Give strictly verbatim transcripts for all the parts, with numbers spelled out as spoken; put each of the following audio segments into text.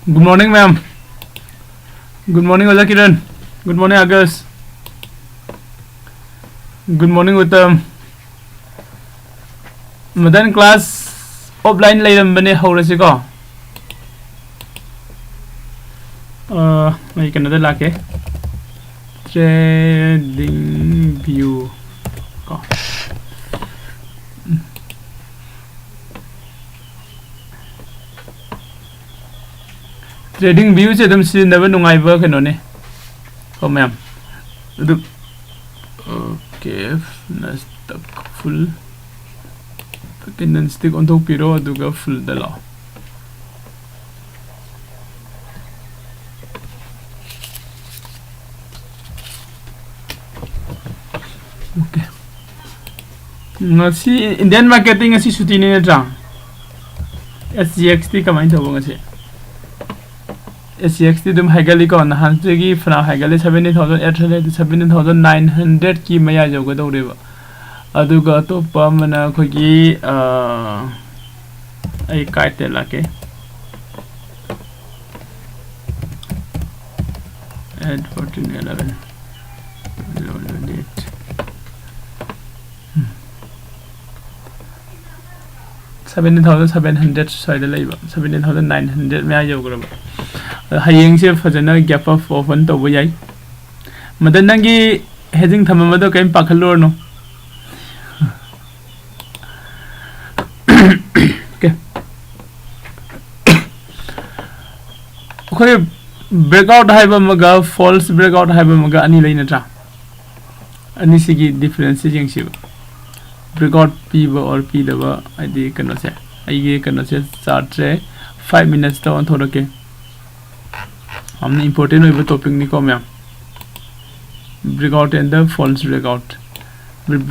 Good morning, ma'am. Good morning, ꯑꯣꯖꯥ Kiran. Good morning, ꯑꯥꯒꯁ. Good morning, Uttam. ꯃꯗꯟ, class offline ꯂꯩꯔꯝꯕꯅꯦ, ꯍꯧꯔꯁꯤꯀꯣ꯫ ꯑ, ꯑꯩ ꯀꯩꯅꯣꯗ ꯂꯥꯛꯀꯦ꯫ Trading View ꯀꯣ꯫ Trading View ꯁꯦ ꯑꯗꯨꯝ ꯁꯤꯖꯤꯟꯅꯕ ꯅꯨꯡꯉꯥꯏꯕ ꯀꯩꯅꯣꯅꯦ ꯀꯣ ꯃꯌꯥꯝ꯫ ꯑꯗꯨ, okay, ꯅ stuck, full candlestick ꯑꯣꯟꯊꯣꯛꯄꯤꯔꯣ, ꯑꯗꯨꯒ full ꯗ ꯂꯥꯛꯑꯣ꯫ Okay. ꯉꯁꯤ Indian market ꯇꯤ ꯉꯁꯤ ꯁꯨꯇꯤꯅꯤ ꯅꯠꯇ꯭ꯔꯥ? S G X ꯇꯤ ꯀꯃꯥꯏꯅ ꯇꯧꯕ ꯉꯁꯤ? S G X ꯇꯤ ꯑꯗꯨꯝ ꯍꯥꯏꯒꯠꯂꯤꯀꯣ, ꯅꯍꯥꯟꯗꯒꯤ ꯐꯅꯌꯥꯝ ꯍꯥꯏꯒꯠꯂꯤ, seventeen thousand eight hundred, seventeen thousand nine hundred ꯀꯤ ꯃꯌꯥ ꯌꯧꯒꯗꯧꯔꯦꯕ꯫ ꯑꯗꯨꯒ ꯑꯇꯣꯞꯄ ꯑꯃꯅ ꯑꯩꯈꯣꯏꯒꯤ, ꯑ, ꯑꯩ ꯀꯥꯏꯗ ꯂꯥꯛꯀꯦ? At fourteen eleven, eleven twenty-eight. Seventeen thousand seven hundred ꯁ꯭ꯋꯥꯏꯗ ꯂꯩꯕ, seventeen thousand nine hundred ꯃꯌꯥ ꯌꯧꯈ꯭ꯔꯕ꯫ ꯑꯗ ꯍꯌꯦꯡꯁꯦ ꯐꯖꯅ gap up open ꯇꯧꯕ ꯌꯥꯏ꯫ ꯃꯗꯟ, ꯅꯪꯒꯤ hedging ꯊꯝꯃꯝꯕꯗꯣ ꯀꯔꯤꯝ ꯄꯥꯈꯠꯂꯨꯔꯅꯨ꯫ Okay. ꯑꯩꯈꯣꯏ breakout ꯍꯥꯏꯕ ꯑꯃꯒ false breakout ꯍꯥꯏꯕ ꯑꯃꯒ ꯑꯅꯤ ꯂꯩ ꯅꯠꯇ꯭ꯔꯥ? ꯑꯅꯤꯁꯤꯒꯤ difference ꯁꯦ ꯌꯦꯡꯁꯤꯕ꯫ Breakout ꯄꯤꯕ or ꯄꯤꯗꯕ, ꯍꯥꯏꯗꯤ ꯀꯩꯅꯣꯁꯦ, ꯑꯩꯒꯤ ꯀꯩꯅꯣꯁꯦ, chart ꯁꯦ five minutes ꯇ ꯑꯣꯟꯊꯣꯔꯛꯀꯦ꯫ ꯌꯥꯝꯅ important ꯑꯣꯏꯕ topic ꯅꯤꯀꯣ ꯃꯌꯥꯝ꯫ Breakout and the false breakout꯫ Bre-,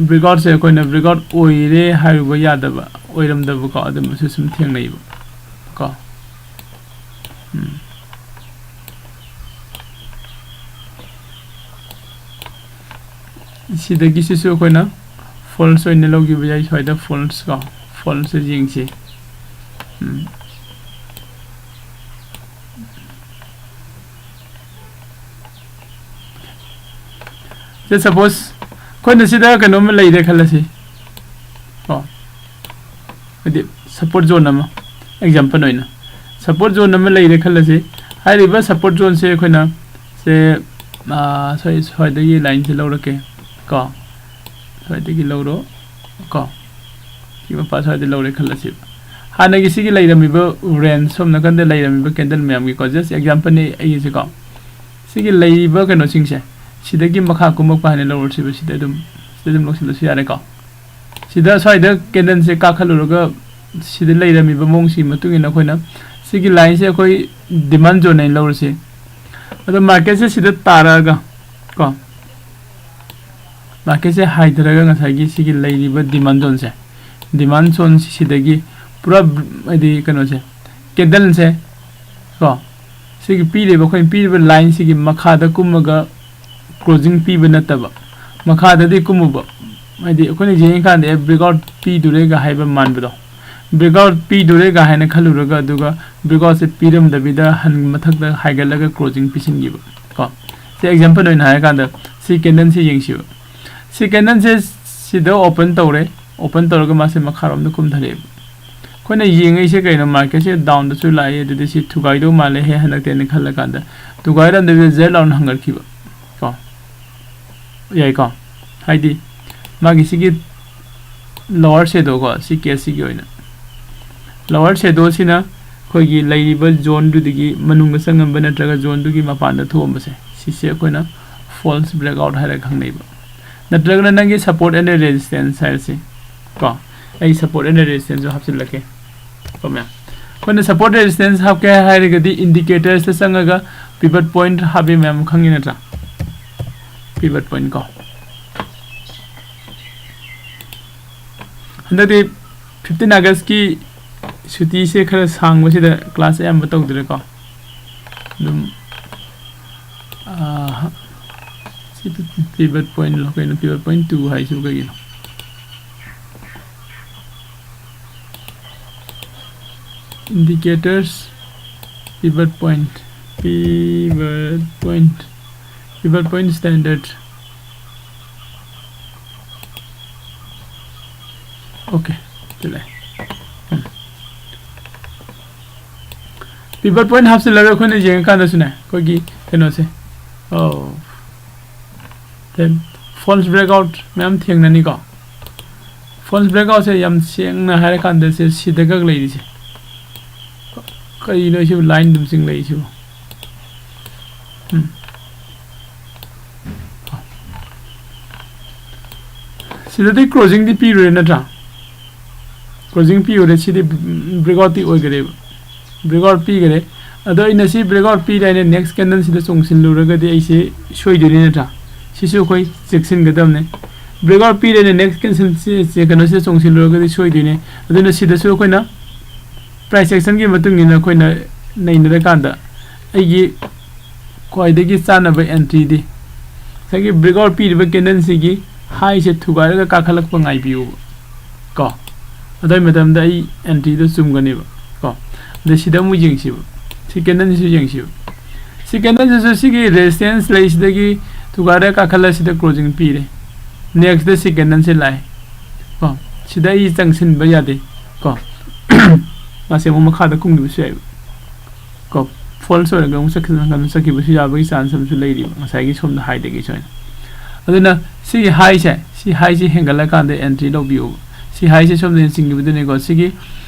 breakout ꯁꯦ ꯑꯩꯈꯣꯏꯅ breakout ꯑꯣꯏꯔꯦ ꯍꯥꯏꯔꯨꯕ ꯌꯥꯗꯕ, ꯑꯣꯏꯔꯝꯗꯕꯀꯣ, ꯑꯗꯨꯝꯕꯁꯨ ꯁꯨꯝ ꯊꯦꯡꯅꯩꯕ ꯀꯣ꯫ ꯎꯝ꯫ ꯁꯤꯗꯒꯤꯁꯤꯁꯨ ꯑꯩꯈꯣꯏꯅ false ꯑꯣꯏꯅ ꯂꯧꯈꯤꯕ ꯌꯥꯏ꯫ ꯁ꯭ꯋꯥꯏꯗ false ꯀꯣ, false ꯁꯦ ꯌꯦꯡꯁꯤ꯫ ꯎꯝ꯫ ꯁꯦ, ꯁꯄꯣꯁ ꯑꯩꯈꯣꯏꯅ ꯁꯤꯗ ꯀꯩꯅꯣꯝꯃ ꯂꯩꯔꯦ ꯈꯜꯂꯁꯤ ꯀꯣ, ꯍꯥꯏꯗꯤ ꯁꯞꯄꯣꯔꯠ ꯖꯣꯟ ꯑꯃ, ꯑꯦꯛꯖꯥꯝꯄꯜ ꯑꯣꯏꯅ ꯁꯞꯄꯣꯔꯠ ꯖꯣꯟ ꯑꯃ ꯂꯩꯔꯦ ꯈꯜꯂꯁꯤ꯫ ꯍꯥꯏꯔꯤꯕ ꯁꯞꯄꯣꯔꯠ ꯖꯣꯟꯁꯦ ꯑꯩꯈꯣꯏꯅ ꯁꯦ, ꯑꯥ, ꯁ꯭ꯋꯥꯏ-, ꯁ꯭ꯋꯥꯏꯗꯒꯤ ꯂꯥꯏꯟꯁꯦ ꯂꯧꯔꯛꯀꯦ ꯀꯣ, ꯁ꯭ꯋꯥꯏꯗꯒꯤ ꯂꯧꯔꯣ ꯀꯣ, ꯁꯤ ꯃꯄꯥ ꯁ꯭ꯋꯥꯏꯗ ꯂꯧꯔꯦ ꯈꯜꯂꯁꯤ꯫ ꯍꯥꯟꯅꯒꯤ ꯁꯤꯒꯤ ꯂꯩꯔꯝꯃꯤꯕ ꯔꯦꯟꯖ, ꯁꯣꯝ ꯅꯥꯀꯟꯗ ꯂꯩꯔꯝꯃꯤꯕ ꯀꯦꯟꯗꯜ ꯃꯌꯥꯝꯒꯤꯀꯣ, ꯖꯁ ꯑꯦꯛꯖꯥꯝꯄꯜꯅꯤ ꯑꯩꯒꯤꯁꯦꯀꯣ꯫ ꯁꯤꯒꯤ ꯂꯩꯔꯤꯕ ꯀꯩꯅꯣꯁꯤꯡꯁꯦ ꯁꯤꯗꯒꯤ ꯃꯈꯥ ꯀꯨꯝꯃꯛꯄ ꯍꯥꯏꯅ ꯂꯧꯔꯁꯤꯕ, ꯁꯤꯗ ꯑꯗꯨꯝ, ꯁꯤꯗ ꯑꯗꯨꯝ ꯂꯧꯁꯤꯜꯂꯁꯨ ꯌꯥꯔꯦꯀꯣ꯫ ꯁꯤꯗ ꯁ꯭ꯋꯥꯏꯗ ꯀꯦꯟꯗꯜꯁꯦ ꯀꯥꯈꯠꯂꯨꯔꯒ ꯁꯤꯗ ꯂꯩꯔꯝꯃꯤꯕ ꯃꯑꯣꯡꯁꯤꯒꯤ ꯃꯇꯨꯡ ꯏꯟꯅ ꯑꯩꯈꯣꯏꯅ ꯁꯤꯒꯤ ꯂꯥꯏꯟꯁꯦ ꯑꯩꯈꯣꯏ ꯗꯤꯃꯥꯟ ꯖꯣꯟ ꯍꯥꯏꯅ ꯂꯧꯔꯁꯤ꯫ ꯑꯗꯣ ꯃꯥꯔꯀꯦꯠꯁꯦ ꯁꯤꯗ ꯇꯥꯔꯛꯑꯒ ꯀꯣ, ꯃꯥꯔꯀꯦꯠꯁꯦ ꯍꯥꯏꯊꯔꯒ ꯉꯁꯥꯏꯒꯤ ꯁꯤꯒꯤ ꯂꯩꯔꯤꯕ ꯗꯤꯃꯥꯟ ꯖꯣꯟꯁꯦ, ꯗꯤꯃꯥꯟ ꯖꯣꯟ ꯁꯤꯗꯒꯤ ꯄꯨꯔꯥ ꯍꯥꯏꯗꯤ ꯀꯩꯅꯣꯁꯦ, ꯀꯦꯟꯗꯜꯁꯦ ꯀꯣ, ꯁꯤꯒꯤ ꯄꯤꯔꯤꯕ, ꯑꯩꯈꯣꯏꯅ ꯄꯤꯔꯤꯕ ꯂꯥꯏꯟꯁꯤꯒꯤ ꯃꯈꯥꯗ ꯀꯨꯝꯃꯒ ꯀ꯭ꯂꯣꯖꯤꯡ ꯄꯤꯕ ꯅꯠꯇꯕ, ꯃꯈꯥꯗꯗꯤ ꯀꯨꯝꯃꯨꯕ, ꯍꯥꯏꯗꯤ ꯑꯩꯈꯣꯏꯅ ꯌꯦꯡꯉꯀꯥꯟꯗ ꯑꯦ, ꯕ꯭ꯔꯦꯛꯑꯥꯎꯠ ꯄꯤꯗꯣꯔꯦꯒ ꯍꯥꯏꯕ ꯃꯥꯟꯕꯗꯣ, ꯕ꯭ꯔꯦꯛꯑꯥꯎꯠ ꯄꯤꯗꯣꯔꯦꯒ ꯍꯥꯏꯅ ꯈꯜꯂꯨꯔꯒ ꯑꯗꯨꯒ ꯕ꯭ꯔꯦꯛꯑꯥꯎꯠꯁꯦ ꯄꯤꯔꯝꯗꯕꯤꯗ ꯍꯟ-, ꯃꯊꯛꯇ ꯍꯥꯏꯒꯠꯂꯒ ꯀ꯭ꯂꯣꯖꯤꯡ ꯄꯤꯁꯤꯟꯈꯤꯕ ꯀꯣ꯫ ꯁꯤ ꯑꯦꯛꯖꯥꯝꯄꯜ ꯑꯣꯏꯅ ꯍꯥꯏꯔꯀꯥꯟꯗ ꯁꯤ ꯀꯦꯟꯗꯜꯁꯦ ꯌꯦꯡꯁꯤꯕ꯫ ꯁꯤ ꯀꯦꯟꯗꯜꯁꯦ ꯁꯤꯗ ꯑꯣꯄꯟ ꯇꯧꯔꯦ, ꯑꯣꯄꯟ ꯇꯧꯔꯒ ꯃꯥꯁꯦ ꯃꯈꯥꯔꯣꯝꯗ ꯀꯨꯝꯊꯔꯛꯑꯦꯕ꯫ ꯑꯩꯈꯣꯏꯅ ꯌꯦꯡꯉꯛꯏꯁꯦ ꯀꯩꯅꯣ, ꯃꯥꯔꯀꯦꯠꯁꯦ ꯗꯥꯎꯟꯗꯁꯨ ꯂꯥꯛꯏ, ꯑꯗꯨꯗꯤ ꯁꯤ ꯊꯨꯒꯥꯏꯗꯧ ꯃꯥꯜꯂꯦꯍꯦ ꯍꯟꯗꯛꯇꯤꯅ ꯈꯜꯂꯀꯥꯟꯗ ꯊꯨꯒꯥꯏꯔꯝꯗꯕꯤꯗ ꯖꯦꯠ ꯂꯥꯎꯅ ꯍꯪꯒꯠꯈꯤꯕ ꯀꯣ꯫ ꯌꯥꯏꯀꯣ? ꯍꯥꯏꯗꯤ ꯃꯥꯒꯤ ꯁꯤꯒꯤ ꯂꯣꯋꯔ ꯁꯦꯗꯣ ꯀꯣ, ꯁꯤ ꯀꯦꯁꯁꯤꯒꯤ ꯑꯣꯏꯅ ꯂꯣꯋꯔ ꯁꯦꯗꯣꯁꯤꯅ ꯑꯩꯈꯣꯏꯒꯤ ꯂꯩꯔꯤꯕ ꯖꯣꯟꯗꯨꯗꯒꯤ ꯃꯅꯨꯡꯗ ꯆꯪꯉꯝꯕ ꯅꯠꯇ꯭ꯔꯒ ꯖꯣꯟꯗꯨꯒꯤ ꯃꯄꯥꯟꯗ ꯊꯣꯛꯑꯝꯕꯁꯦ, ꯁꯤꯁꯦ ꯑꯩꯈꯣꯏꯅ ꯐꯣꯜꯁ ꯕ꯭ꯔꯦꯛꯑꯥꯎꯠ ꯍꯥꯏꯔꯒ ꯈꯪꯅꯩꯕ꯫ ꯅꯠꯇ꯭ꯔꯒꯅ ꯅꯪꯒꯤ ꯁꯞꯄꯣꯔꯠ ꯑꯦꯟ ꯔꯦꯖꯤꯁꯇꯦꯟꯁ ꯍꯥꯏꯔꯁꯤ ꯀꯣ, ꯑꯩ ꯁꯞꯄꯣꯔꯠ ꯑꯦꯟ ꯔꯦꯖꯤꯁꯇꯦꯟꯁꯁꯨ ꯍꯥꯞꯆꯤꯜꯂꯛꯀꯦ ꯀꯣ ꯃꯌꯥꯝ꯫ ꯑꯩꯈꯣꯏꯅ ꯁꯞꯄꯣꯔꯠ ꯔꯦꯖꯤꯁꯇꯦꯟꯁ ꯍꯥꯞꯀꯦ ꯍꯥꯏꯔꯒꯗꯤ ꯏꯟꯗꯤꯀꯦꯇꯔꯁꯇ ꯆꯪꯉꯒ ꯄꯤꯚꯠ ꯄꯣꯏꯟꯠ ꯍꯥꯞꯄꯤ ꯃꯌꯥꯝ ꯈꯪꯉꯤ ꯅꯠꯇ꯭ꯔꯥ? ꯄꯤꯚꯠ ꯄꯣꯏꯟꯠ ꯀꯣ꯫ ꯍꯟꯗꯛꯇꯤ ꯐꯤꯐꯇꯤꯟ ꯑꯥꯒꯁꯀꯤ ꯁꯨꯇꯤꯁꯦ ꯈꯔ ꯁꯥꯡꯕꯁꯤꯗ ꯀ꯭ꯂꯥꯁ ꯑꯌꯥꯝꯕ ꯇꯧꯗ꯭ꯔꯦꯀꯣ꯫ ꯑꯗꯨꯝ, ꯑꯥ, ꯁꯤ ꯄꯤꯚꯠ ꯄꯣꯏꯟꯠꯂꯣ ꯀꯩꯅꯣ? ꯄꯤꯚꯠ ꯄꯣꯏꯟꯠ ꯇꯨ ꯍꯥꯏꯁꯤꯕꯨ ꯀꯩꯒꯤꯅꯣ? ꯏꯟꯗꯤꯀꯦꯇꯔꯁ Pivot point, pivot point, pivot point standard. Okay, ꯁꯤ ꯂꯩ꯫ ꯎꯝ꯫ Pivot point ꯍꯥꯞꯆꯤꯜꯂꯒ ꯑꯩꯈꯣꯏꯅ ꯌꯦꯡꯉꯀꯥꯟꯗꯁꯨꯅꯦ, ꯑꯩꯈꯣꯏꯒꯤ ꯀꯩꯅꯣꯁꯦ, ꯑꯧ, then false breakout ꯃꯌꯥꯝ ꯊꯦꯡꯅꯅꯤꯀꯣ꯫ False breakoutꯁꯦ ꯌꯥꯝ ꯁꯦꯡꯅ ꯍꯥꯏꯔꯀꯥꯟꯗ ꯁꯦ ꯁꯤꯗꯒ ꯂꯩꯔꯤꯁꯦ꯫ ꯀꯔꯤꯅꯣ ꯁꯤꯕꯨ line ꯑꯗꯨꯝ ꯆꯤꯡ ꯂꯩꯔꯤꯁꯤꯕꯨ? ꯎꯝ꯫ ꯁꯤꯗꯗꯤ closingꯗꯤ ꯄꯤꯔꯨꯔꯦ ꯅꯠꯇ꯭ꯔꯥ? Closing ꯄꯤꯔꯨꯔꯦ, ꯁꯤꯗꯤ breakoutꯇꯤ ꯑꯣꯏꯈꯔꯦꯕ꯫ Breakout ꯄꯤꯈꯔꯦ꯫ ꯑꯗꯣ ꯑꯩꯅ ꯁꯤ breakout ꯄꯤꯔꯦ ꯍꯥꯏꯅ next candleꯁꯤꯗ ꯆꯣꯡꯁꯤꯜꯂꯨꯔꯒꯗꯤ ꯑꯩꯁꯦ ꯁꯣꯏꯗꯣꯏꯅꯤ ꯅꯠꯇ꯭ꯔꯥ? ꯁꯤꯁꯨ ꯑꯩꯈꯣꯏ ꯆꯦꯛꯁꯤꯟꯒꯗꯕꯅꯦ꯫ Breakout ꯄꯤꯔꯦꯅ next candleꯁꯤ, ꯁꯤ ꯀꯩꯅꯣꯁꯤꯗ ꯆꯣꯡꯁꯤꯜꯂꯨꯔꯒꯗꯤ ꯁꯣꯏꯗꯣꯏꯅꯦ꯫ ꯑꯗꯨꯅ ꯁꯤꯗꯁꯨ ꯑꯩꯈꯣꯏꯅ price actionꯒꯤ ꯃꯇꯨꯡ ꯏꯟꯅ ꯑꯩꯈꯣꯏꯅ ꯅꯩꯅꯔꯀꯥꯟꯗ ꯑꯩꯒꯤ ꯈ꯭ꯋꯥꯏꯗꯒꯤ ꯆꯥꯅꯕ entryꯗꯤ ꯉꯁꯥꯏꯒꯤ breakout ꯄꯤꯔꯤꯕ candleꯁꯤꯒꯤ highꯁꯦ ꯊꯨꯒꯥꯏꯔꯒ ꯀꯥꯈꯠꯂꯛꯄ ꯉꯥꯏꯕꯤꯌꯨꯕ ꯀꯣ꯫ ꯑꯗꯨꯒꯤ ꯃꯇꯝꯗ ꯑꯩ entryꯗꯣ ꯆꯨꯝꯒꯅꯦꯕ ꯀꯣ꯫ ꯑꯗ ꯁꯤꯗ ꯑꯃꯨꯛ ꯌꯦꯡꯁꯤꯕ, ꯁꯤ candleꯁꯤꯁꯨ ꯌꯦꯡꯁꯤꯕ꯫ ꯁꯤ candleꯁꯤꯁꯨ ꯁꯤꯒꯤ resistance ꯂꯩꯁꯤꯗꯒꯤ ꯊꯨꯒꯥꯏꯔꯒ ꯀꯥꯈꯠꯂ ꯁꯤꯗ closing ꯄꯤꯔꯦ꯫ Nextꯇ ꯁꯤ candleꯁꯦ ꯂꯥꯛꯑꯦ ꯀꯣ꯫ ꯁꯤꯗ ꯑꯩ ꯆꯪꯁꯤꯟꯕ ꯌꯥꯗꯦ ꯀꯣ꯫ ꯃꯥꯁꯦ ꯑꯃꯨꯛ ꯃꯈꯥꯗ ꯀꯨꯝꯈꯤꯕꯁꯨ ꯌꯥꯏꯕ꯫ ꯀꯣ, false ꯑꯣꯏꯔꯒ ꯑꯃꯨꯛ ꯆꯠꯈꯤꯕ, ꯅꯥꯀꯟꯗ ꯆꯠꯈꯤꯕꯁꯨ ꯌꯥꯕꯒꯤ chance ꯑꯃꯁꯨ ꯂꯩꯔꯤꯕ, ꯉꯁꯥꯏꯒꯤ ꯁꯣꯝꯗ highꯗꯒꯤ ꯁꯣꯏꯅ꯫ ꯑꯗꯨꯅ ꯁꯤꯒꯤ highꯁꯦ, ꯁꯤ highꯁꯦ ꯍꯦꯟꯒꯠꯂꯀꯥꯟꯗ entry ꯂꯧꯕꯤꯌꯣꯕ꯫ ꯁꯤ highꯁꯦ ꯁꯣꯝꯗ ꯆꯤꯡꯈꯤꯕꯗꯨꯅꯤꯀꯣ, ꯁꯤꯒꯤ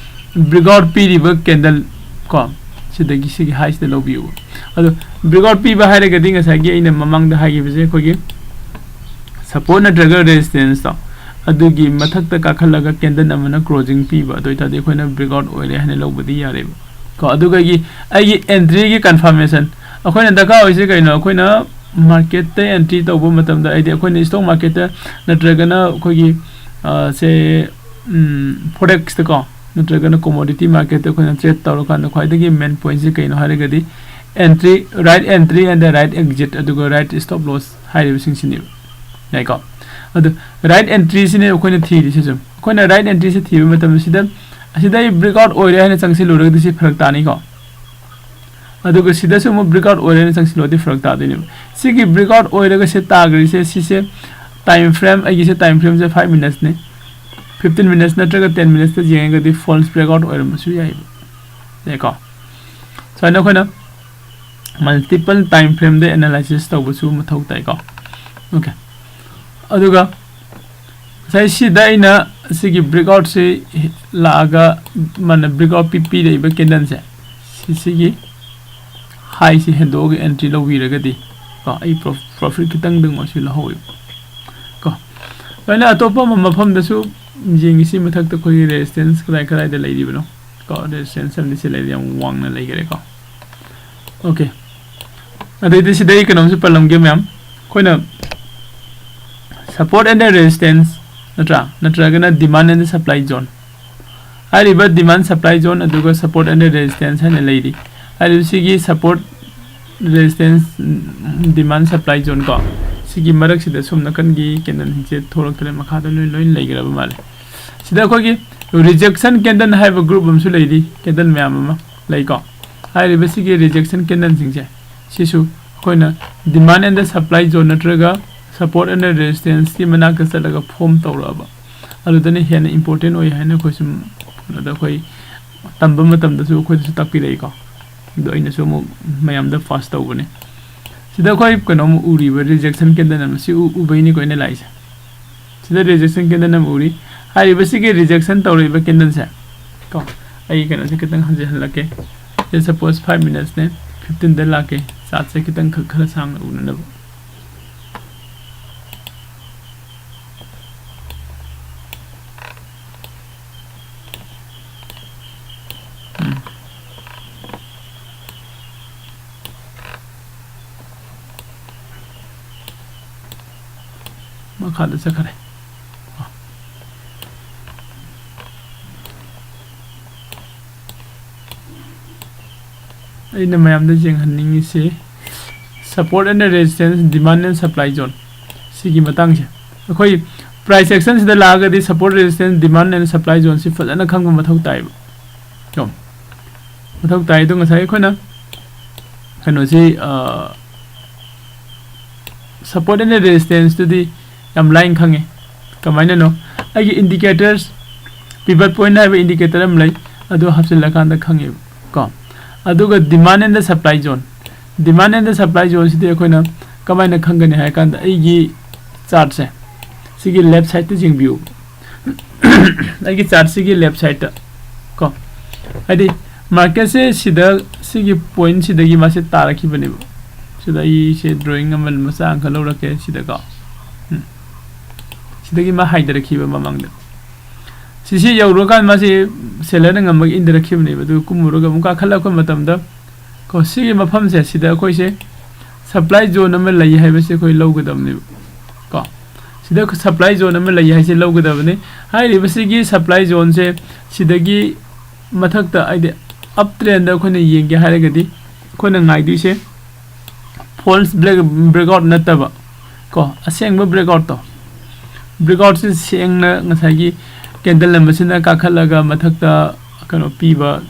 breakout ꯄꯤꯔꯤꯕ candle ꯀꯣ, ꯁꯤꯗꯒꯤ ꯁꯤꯒꯤ highꯁꯤꯗ ꯂꯧꯕꯤꯌꯣꯕ꯫ ꯑꯗꯣ breakout ꯄꯤꯕ ꯍꯥꯏꯔꯒꯗꯤ ꯉꯁꯥꯏꯒꯤ ꯑꯩꯅ ꯃꯃꯥꯡꯗ ꯍꯥꯏꯈꯤꯕꯁꯦ ꯑꯩꯈꯣꯏꯒꯤ support ꯅꯠꯇ꯭ꯔꯒ resistanceꯇꯣ, ꯑꯗꯨꯒꯤ ꯃꯊꯛꯇ ꯀꯥꯈꯠꯂꯒ candle ꯑꯃꯅ closing ꯄꯤꯕ, ꯑꯗꯨ ꯑꯣꯏꯇꯥꯔꯗꯤ ꯑꯩꯈꯣꯏꯅ breakout ꯑꯣꯏꯔꯦ ꯍꯥꯏꯅ ꯂꯧꯕꯗꯤ ꯌꯥꯔꯦꯕ꯫ ꯀꯣ, ꯑꯗꯨꯒ ꯑꯩꯒꯤ, ꯑꯩꯒꯤ entryꯒꯤ confirmation, ꯑꯩꯈꯣꯏꯅ ꯗꯔꯀꯥꯔ ꯑꯣꯏꯁꯦ ꯀꯩꯅꯣ? ꯑꯩꯈꯣꯏꯅ marketꯇ entry ꯇꯧꯕ ꯃꯇꯝꯗ, ꯍꯥꯏꯗꯤ ꯑꯩꯈꯣꯏꯅ stock marketꯇ ꯅꯠꯇ꯭ꯔꯒꯅ ꯑꯩꯈꯣꯏꯒꯤ, ꯑ, ꯁꯦ, ꯎꯝ, forexꯇ ꯀꯣ, ꯅꯠꯇ꯭ꯔꯒꯅ commodity marketꯇ ꯑꯩꯈꯣꯏꯅ trade ꯇꯧꯔꯀꯥꯟꯗ ꯈ꯭ꯋꯥꯏꯗꯒꯤ main pointꯁꯦ ꯀꯩꯅꯣ ꯍꯥꯏꯔꯒꯗꯤ entry, right entry and the right exit, ꯑꯗꯨꯒ right stop loss ꯍꯥꯏꯔꯤꯕꯁꯤꯡꯁꯤꯅꯦꯕ꯫ ꯌꯥꯏꯀꯣ? ꯑꯗꯨ right entryꯁꯤꯅꯦ ꯑꯩꯈꯣꯏꯅ ꯊꯤꯔꯤꯁꯤꯁꯨ꯫ ꯑꯩꯈꯣꯏꯅ right entryꯁꯦ ꯊꯤꯕ ꯃꯇꯝꯁꯤꯗ ꯑꯁꯤꯗ ꯑꯩ breakout ꯑꯣꯏꯔꯦ ꯍꯥꯏꯅ ꯆꯪꯁꯤꯜꯂꯨꯔꯒꯗꯤ ꯁꯤ ꯐꯔꯛ ꯇꯥꯅꯤꯀꯣ꯫ ꯑꯗꯨꯒ ꯁꯤꯗꯁꯨ ꯑꯃꯨꯛ breakout ꯑꯣꯏꯔꯦꯅ ꯆꯪꯁꯤꯜꯂꯨꯔꯗꯤ ꯐꯔꯛ ꯇꯥꯗꯣꯏꯅꯦꯕ꯫ ꯁꯤꯒꯤ breakout ꯑꯣꯏꯔꯒ ꯁꯤ ꯇꯥꯈ꯭ꯔꯤꯁꯦ, ꯁꯤꯁꯦ time frame, ꯑꯩꯒꯤꯁꯦ time frameꯁꯦ five minutesꯅꯤ꯫ Fifteen minutes ꯅꯠꯇ꯭ꯔꯒ ten minutesꯇ ꯌꯦꯡꯉꯒꯗꯤ false breakout ꯑꯣꯏꯔꯝꯕꯁꯨ ꯌꯥꯏꯕ꯫ ꯌꯥꯏꯀꯣ? ꯁꯨꯃꯥꯏꯅ ꯑꯩꯈꯣꯏꯅ multiple time frameꯗ analysis ꯇꯧꯕꯁꯨ ꯃꯊꯧ ꯇꯥꯏꯀꯣ꯫ Okay꯫ ꯑꯗꯨꯒ ꯉꯁꯥꯏ ꯁꯤꯗ ꯑꯩꯅ ꯁꯤꯒꯤ breakoutꯁꯤ ꯂꯥꯛꯑꯒ ꯃꯥꯅ breakout ꯄꯤ-, ꯄꯤꯔꯛꯏꯕ candleꯁꯦ, ꯁꯤꯁꯤꯒꯤ highꯁꯤ ꯍꯦꯟꯗꯣꯛꯑꯒ entry ꯂꯧꯕꯤꯔꯒꯗꯤ ꯀꯣ, ꯑꯩ prof-, profit ꯈꯤꯇꯪꯗꯪ ꯑꯣꯏꯁꯨ ꯂꯧꯍꯧꯋꯦꯕ ꯀꯣ꯫ ꯑꯗꯨꯃꯥꯏꯅ ꯑꯇꯣꯞꯄ ꯑꯃ ꯃꯐꯝꯗꯁꯨ ꯌꯦꯡꯉꯤꯁꯤ, ꯃꯊꯛꯇ ꯑꯩꯈꯣꯏꯒꯤ resistance ꯀꯗꯥꯏ ꯀꯗꯥꯏꯗ ꯂꯩꯔꯤꯕꯅꯣ ꯀꯣ꯫ Resistance ꯑꯃꯗꯤ ꯁꯤ ꯂꯩꯔꯦ, ꯌꯥꯝ ꯋꯥꯡꯅ ꯂꯩꯈꯔꯦꯀꯣ꯫ Okay꯫ ꯑꯗꯩꯗꯤ ꯁꯤꯗ ꯑꯩ ꯀꯩꯅꯣꯝꯁꯨ ꯄꯜꯂꯝꯒꯦ ꯃꯌꯥꯝ꯫ ꯑꯩꯈꯣꯏꯅ support and resistance ꯅꯠꯇ꯭ꯔꯥ, ꯅꯠꯇ꯭ꯔꯒꯅ demand and supply zone꯫ ꯍꯥꯏꯔꯤꯕ demand supply zone ꯑꯗꯨꯒ support and resistance ꯍꯥꯏꯅ ꯂꯩꯔꯤ꯫ ꯍꯥꯏꯔꯤꯕ ꯁꯤꯒꯤ support, resistance, demand supply zone ꯀꯣ, ꯁꯤꯒꯤ ꯃꯔꯛꯁꯤꯗ ꯁꯣꯝ ꯅꯥꯀꯟꯒꯤ candleꯁꯤꯡꯁꯦ ꯊꯣꯛꯂꯛꯇ꯭ꯔꯦ, ꯃꯈꯥꯗ ꯂꯣꯏ, ꯂꯣꯏ ꯂꯩꯈ꯭ꯔꯕ ꯃꯥꯜꯂꯦ꯫ ꯁꯤꯗ ꯑꯩꯈꯣꯏꯒꯤ rejection candle ꯍꯥꯏꯕ group ꯑꯃꯁꯨ ꯂꯩꯔꯤ, candle ꯃꯌꯥꯝ ꯑꯃ ꯂꯩꯀꯣ꯫ ꯍꯥꯏꯔꯤꯕ ꯁꯤꯒꯤ rejection candleꯁꯤꯡꯁꯦ, ꯁꯤꯁꯨ ꯑꯩꯈꯣꯏꯅ demand and supply zone ꯅꯠꯇ꯭ꯔꯒ support and resistanceꯀꯤ ꯃꯅꯥꯛꯇ ꯆꯠꯂꯒ form ꯇꯧꯔꯛꯑꯕ, ꯑꯗꯨꯗꯅ ꯍꯦꯟꯅ important ꯑꯣꯏ ꯍꯥꯏꯅ ꯑꯩꯈꯣꯏ ꯁꯨꯝ ꯀꯩꯅꯣꯗ ꯑꯩꯈꯣꯏ ꯇꯝꯕ ꯃꯇꯝꯗꯁꯨ ꯑꯩꯈꯣꯏꯗꯁꯨ ꯇꯥꯛꯄꯤꯔꯛꯏꯀꯣ꯫ ꯑꯗꯣ ꯑꯩꯅꯁꯨ ꯑꯃꯨꯛ ꯃꯌꯥꯝꯗ pass ꯇꯧꯕꯅꯦ꯫ ꯁꯤꯗ ꯑꯩꯈꯣꯏ ꯀꯩꯅꯣꯝ ꯎꯔꯤꯕ rejection candle ꯑꯃ, ꯁꯤ ꯎ-, ꯎꯕꯩꯅꯤꯀꯣ ꯑꯩꯅ ꯂꯥꯛꯏꯁꯦ꯫ ꯁꯤꯗ rejection candle ꯑꯃ ꯎꯔꯤ꯫ ꯍꯥꯏꯔꯤꯕꯁꯤꯒꯤ rejection ꯇꯧꯔꯛꯏꯕ candleꯁꯦ ꯀꯣ, ꯑꯩ ꯀꯩꯅꯣꯁꯦ ꯈꯤꯇꯪ ꯍꯟꯖꯤꯜꯍꯜꯂꯛꯀꯦ꯫ ꯁꯤ suppose five minutesꯅꯦ, fifteenꯗ ꯂꯥꯛꯀꯦ꯫ Chartꯁꯦ ꯈꯤꯇꯪ ꯈꯛ ꯈꯔ ꯁꯥꯡꯅ ꯎꯅꯅꯕ꯫ ꯎꯝ꯫ ꯃꯈꯥꯗ ꯆꯠꯈ꯭ꯔꯦ꯫ ꯑꯩꯅ ꯃꯌꯥꯝꯗ ꯌꯦꯡꯍꯟꯅꯤꯡꯉꯤꯁꯤ support and resistance, demand and supply zone ꯁꯤꯒꯤ ꯃꯇꯥꯡꯁꯦ꯫ ꯑꯩꯈꯣꯏ price actionꯁꯤꯗ ꯂꯥꯛꯑꯒꯗꯤ support, resistance, demand and supply zoneꯁꯤ ꯐꯖꯅ ꯈꯪꯕ ꯃꯊꯧ ꯇꯥꯏꯕ꯫ ꯀꯣ? ꯃꯊꯧ ꯇꯥꯏ꯫ ꯑꯗꯣ ꯉꯁꯥꯏ ꯑꯩꯈꯣꯏꯅ ꯀꯩꯅꯣꯁꯤ, support and resistance ꯇꯨꯗꯤ ꯌꯥꯝ ꯂꯥꯏꯅ ꯈꯪꯉꯦ꯫ ꯀꯃꯥꯏꯅꯅꯣ? ꯑꯩꯒꯤ indicators, pivot point ꯍꯥꯏꯕ indicator ꯑꯃ ꯂꯩ, ꯑꯗꯨ ꯍꯥꯞꯆꯤꯜꯂꯀꯥꯟꯗ ꯈꯪꯉꯦꯕ ꯀꯣ꯫ ꯑꯗꯨꯒ demand and supply zone, demand and supply zone ꯁꯤꯗꯤ ꯑꯩꯈꯣꯏꯅ ꯀꯃꯥꯏꯅ ꯈꯪꯒꯅꯤ ꯍꯥꯏ ꯀꯥꯟꯗ, ꯑꯩꯒꯤ chart ꯁꯦ ꯁꯤꯒꯤ left side ꯇ ꯌꯦꯡꯕꯤꯌꯨ꯫ ꯑꯩꯒꯤ chart ꯁꯤꯒꯤ left side ꯇ ꯀꯣ, ꯍꯥꯏꯗꯤ market ꯁꯦ ꯁꯤꯗ, ꯁꯤꯒꯤ point ꯁꯤꯗꯒꯤ ꯃꯥꯁꯦ ꯇꯥꯔꯛꯈꯤꯕꯅꯦꯕ꯫ ꯁꯤꯗ ꯑꯩꯁꯦ drawing ꯑꯃ ꯃꯆꯥ ꯑꯃꯈꯛ ꯂꯧꯔꯛꯀꯦ ꯁꯤꯗꯀꯣ꯫ ꯎꯝ꯫ ꯁꯤꯗꯒꯤ ꯃꯥ ꯍꯥꯏꯊꯔꯛꯈꯤꯕ ꯃꯃꯥꯡꯗ꯫ ꯁꯤꯁꯤ ꯌꯧꯔꯀꯥꯟꯗ ꯃꯥꯁꯤ seller ꯅ ꯉꯝꯃꯒ ꯏꯟꯊꯔꯛꯈꯤꯕꯅꯦꯕ꯫ ꯑꯗꯨꯒ ꯀꯨꯝꯃꯨꯔꯒ ꯑꯃꯨꯛ ꯀꯥꯈꯠꯂꯛꯄ ꯃꯇꯝꯗ ꯀꯣ, ꯁꯤꯒꯤ ꯃꯐꯝꯁꯦ, ꯁꯤꯗ ꯑꯩꯈꯣꯏꯁꯦ supply zone ꯑꯃ ꯂꯩ ꯍꯥꯏꯕꯁꯦ ꯑꯩꯈꯣꯏ ꯂꯧꯒꯗꯕꯅꯦꯕ ꯀꯣ꯫ ꯁꯤꯗ supply zone ꯑꯃ ꯂꯩ ꯍꯥꯏꯁꯦ ꯂꯧꯒꯗꯕꯅꯤ꯫ ꯍꯥꯏꯔꯤꯕꯁꯤꯒꯤ supply zone ꯁꯦ ꯁꯤꯗꯒꯤ ꯃꯊꯛꯇ, ꯍꯥꯏꯗꯤ up trend ꯑꯩꯈꯣꯏꯅ ꯌꯦꯡꯒꯦ ꯍꯥꯏꯔꯒꯗꯤ, ꯑꯩꯈꯣꯏꯅ ꯉꯥꯏꯗꯣꯏꯁꯦ false break, breakout ꯅꯠꯇꯕ ꯀꯣ, ꯑꯁꯦꯡꯕ breakout ꯇꯣ꯫ Breakout ꯁꯤ ꯁꯦꯡꯅ ꯉꯁꯥꯏꯒꯤ candle ꯑꯃꯁꯤꯅ ꯀꯥꯈꯠꯂꯒ ꯃꯊꯛꯇ ꯀꯩꯅꯣ ꯄꯤꯕ,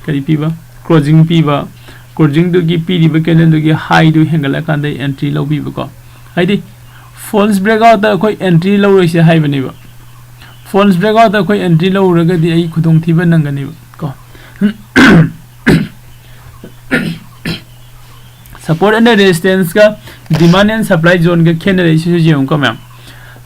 ꯀꯔꯤ ꯄꯤꯕ? Closing ꯄꯤꯕ꯫ Closing ꯗꯨꯒꯤ ꯄꯤꯔꯤꯕ candle ꯗꯨꯒꯤ high ꯗꯨ ꯍꯦꯟꯒꯠꯂꯀꯥꯟꯗ entry ꯂꯧꯕꯤꯕꯀꯣ꯫ ꯍꯥꯏꯗꯤ false breakout ꯇ ꯑꯩꯈꯣꯏ entry ꯂꯧꯔꯣꯏꯁꯦ ꯍꯥꯏꯕꯅꯦꯕ꯫ False breakout ꯇ ꯑꯩꯈꯣꯏ entry ꯂꯧꯔꯒꯗꯤ ꯑꯩ ꯈꯨꯗꯣꯡꯊꯤꯕ ꯅꯪꯒꯅꯦꯕ ꯀꯣ꯫ Support and resistance ꯀ demand and supply zone ꯒ ꯈꯦꯠꯅꯔꯛꯏꯁꯤꯁꯨ ꯌꯦꯡꯉꯨꯀꯣ ꯃꯌꯥꯝ꯫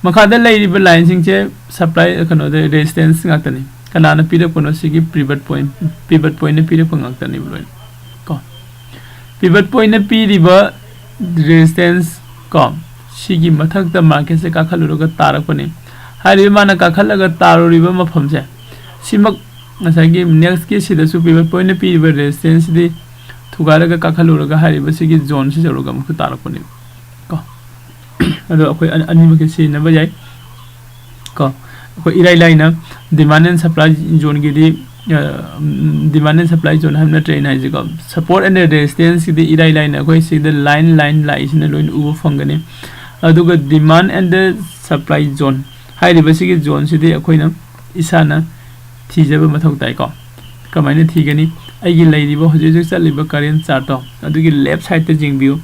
ꯃꯈꯥꯗ ꯂꯩꯔꯤꯕ line ꯁꯤꯡꯁꯦ supply, ꯀꯩꯅꯣꯗ, resistance ꯉꯥꯛꯇꯅꯤ꯫ ꯀꯅꯥꯅ ꯄꯤꯔꯛꯄꯅꯣ? ꯁꯤꯒꯤ pivot point, pivot point ꯅ ꯄꯤꯔꯛꯄ ꯉꯥꯛꯇꯅꯦꯕ ꯂꯣꯏꯅ ꯀꯣ꯫ Pivot point ꯅ ꯄꯤꯔꯤꯕ resistance ꯀꯣ, ꯁꯤꯒꯤ ꯃꯊꯛꯇ market ꯁꯦ ꯀꯥꯈꯠꯂꯨꯔꯒ ꯇꯥꯔꯛꯄꯅꯤ꯫ ꯍꯥꯏꯔꯤꯕ ꯃꯥꯅ ꯀꯥꯈꯠꯂꯒ ꯇꯥꯔꯨꯔꯤꯕ ꯃꯐꯝꯁꯦ, ꯁꯤꯃꯛ ꯉꯁꯥꯏꯒꯤ next ꯀꯤ ꯁꯤꯗꯁꯨ pivot point ꯅ ꯄꯤꯔꯤꯕ resistance ꯁꯤꯗꯤ ꯊꯨꯒꯥꯏꯔꯒ ꯀꯥꯈꯠꯂꯨꯔꯒ ꯍꯥꯏꯔꯤꯕ ꯁꯤꯒꯤ zone ꯁꯤ ꯌꯧꯔꯒ ꯑꯃꯨꯛꯀ ꯇꯥꯔꯛꯄꯅꯦꯕ ꯀꯣ꯫ ꯑꯗꯣ ꯑꯩꯈꯣꯏ ꯑꯅꯤ-, ꯑꯅꯤꯃꯛꯀꯤ ꯁꯤꯖꯤꯟꯅꯕ ꯌꯥꯏ ꯀꯣ꯫ ꯑꯩꯈꯣꯏ ꯏꯔꯥꯏ ꯂꯥꯏꯅ demand and supply zone ꯒꯤꯗꯤ, ꯑ, ꯎꯝ, demand and supply zone ꯍꯥꯏꯕ ꯅꯠꯇ꯭ꯔꯦ ꯑꯩꯅ ꯍꯥꯏꯁꯦꯀꯣ꯫ Support and resistance ꯁꯤꯗꯤ ꯏꯔꯥꯏ ꯂꯥꯏꯅ ꯑꯩꯈꯣꯏ ꯁꯤꯗ line, line ꯂꯥꯛꯏꯁꯤꯅ ꯂꯣꯏꯅ ꯎꯕ ꯐꯪꯒꯅꯤ꯫ ꯑꯗꯨꯒ demand and supply zone ꯍꯥꯏꯔꯤꯕꯁꯤꯒꯤ zone ꯁꯤꯗꯤ ꯑꯩꯈꯣꯏꯅ ꯏꯁꯥꯅ ꯊꯤꯖꯕ ꯃꯊꯧ ꯇꯥꯏꯀꯣ꯫ ꯀꯃꯥꯏꯅ ꯊꯤꯒꯅꯤ? ꯑꯩꯒꯤ ꯂꯩꯔꯤꯕ ꯍꯧꯖꯤꯛ ꯍꯧꯖꯤꯛ ꯆꯠꯂꯤꯕ current chartꯇꯣ ꯑꯗꯨꯒꯤ left sideꯇ ꯌꯦꯡꯕꯤꯌꯨ꯫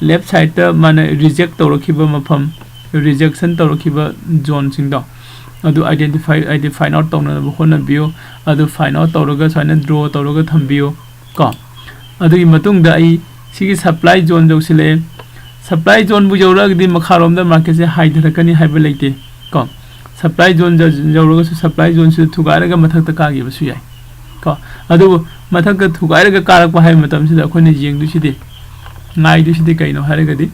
Left sideꯇ ꯃꯥꯅ reject ꯇꯧꯔꯛꯈꯤꯕ ꯃꯐꯝ, rejection ꯇꯧꯔꯛꯈꯤꯕ zoneꯁꯤꯡꯗꯣ ꯑꯗꯨ identify ꯍꯥꯏꯗꯤ find out ꯇꯧꯅꯅꯕ ꯍꯣꯠꯅꯕꯤꯌꯨ꯫ ꯑꯗꯨ find out ꯇꯧꯔꯒ ꯁꯨꯃꯥꯏꯅ draw ꯇꯧꯔꯒ ꯊꯝꯕꯤꯌꯨ ꯀꯣ꯫ ꯑꯗꯨꯒꯤ ꯃꯇꯨꯡꯗ ꯑꯩ ꯁꯤꯒꯤ supply zone ꯌꯧꯁꯤꯜꯂꯛꯑꯦ꯫ Supply zoneꯕꯨ ꯌꯧꯔꯛꯑꯒꯗꯤ ꯃꯈꯥꯔꯣꯝꯗ marketꯁꯦ ꯍꯥꯏꯊꯔꯛꯀꯅꯤ ꯍꯥꯏꯕ ꯂꯩꯇꯦ ꯀꯣ꯫ Supply zone ꯌꯧꯔꯒꯁꯨ supply zoneꯁꯤꯗ ꯊꯨꯒꯥꯏꯔꯒ ꯃꯊꯛꯇ ꯀꯥꯈꯤꯕꯁꯨ ꯌꯥꯏ ꯀꯣ꯫ ꯑꯗꯨꯕꯨ ꯃꯊꯛꯇ ꯊꯨꯒꯥꯏꯔꯒ ꯀꯥꯔꯛꯄ ꯍꯥꯏꯕ ꯃꯇꯝꯁꯤꯗ ꯑꯩꯈꯣꯏꯅ ꯌꯦꯡꯗꯣꯏꯁꯤꯗꯤ, ꯉꯥꯏꯗꯣꯏꯁꯤꯗꯤ ꯀꯩꯅꯣ ꯍꯥꯏꯔꯒꯗꯤ,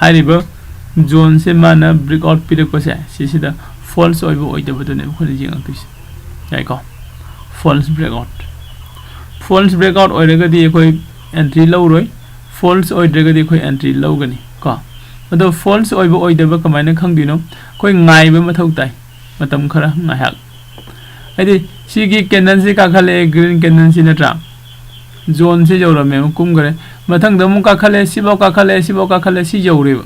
ꯍꯥꯏꯔꯤꯕ zoneꯁꯦ ꯃꯥꯅ breakout ꯄꯤꯔꯛꯄꯁꯦ ꯁꯤꯁꯤꯗ false ꯑꯣꯏꯕ ꯑꯣꯏꯗꯕꯗꯨꯅꯦꯕ ꯑꯩꯈꯣꯏꯅ ꯌꯦꯡꯉꯛꯇꯣꯏꯁꯦ꯫ ꯌꯥꯏꯀꯣ? False breakout, false breakout ꯑꯣꯏꯔꯒꯗꯤ ꯑꯩꯈꯣꯏ entry ꯂꯧꯔꯣꯏ, false ꯑꯣꯏꯗ꯭ꯔꯒꯗꯤ ꯑꯩꯈꯣꯏ entry ꯂꯧꯒꯅꯤ ꯀꯣ꯫ ꯑꯗꯣ false ꯑꯣꯏꯕ ꯑꯣꯏꯗꯕ ꯀꯃꯥꯏꯅ ꯈꯪꯗꯣꯏꯅꯣ? ꯑꯩꯈꯣꯏ ꯉꯥꯏꯕ ꯃꯊꯧ ꯇꯥꯏ, ꯃꯇꯝ ꯈꯔ ꯉꯥꯏꯍꯥꯛ꯫ ꯍꯥꯏꯗꯤ ꯁꯤꯒꯤ candleꯁꯦ ꯀꯥꯈꯠꯂꯛꯑꯦ, green candleꯁꯤ ꯅꯠꯇ꯭ꯔꯥ? Zoneꯁꯦ ꯌꯧꯔꯝꯃꯦ, ꯑꯃꯨꯛ ꯀꯨꯝꯈ꯭ꯔꯦ꯫ ꯃꯊꯪꯗ ꯑꯃꯨꯛ ꯀꯥꯈꯠꯂꯦ, ꯁꯤꯐꯥꯎ ꯀꯥꯈꯠꯂꯦ, ꯁꯤꯐꯥꯎ ꯀꯥꯈꯠꯂꯦ, ꯁꯤ ꯌꯧꯔꯦꯕ꯫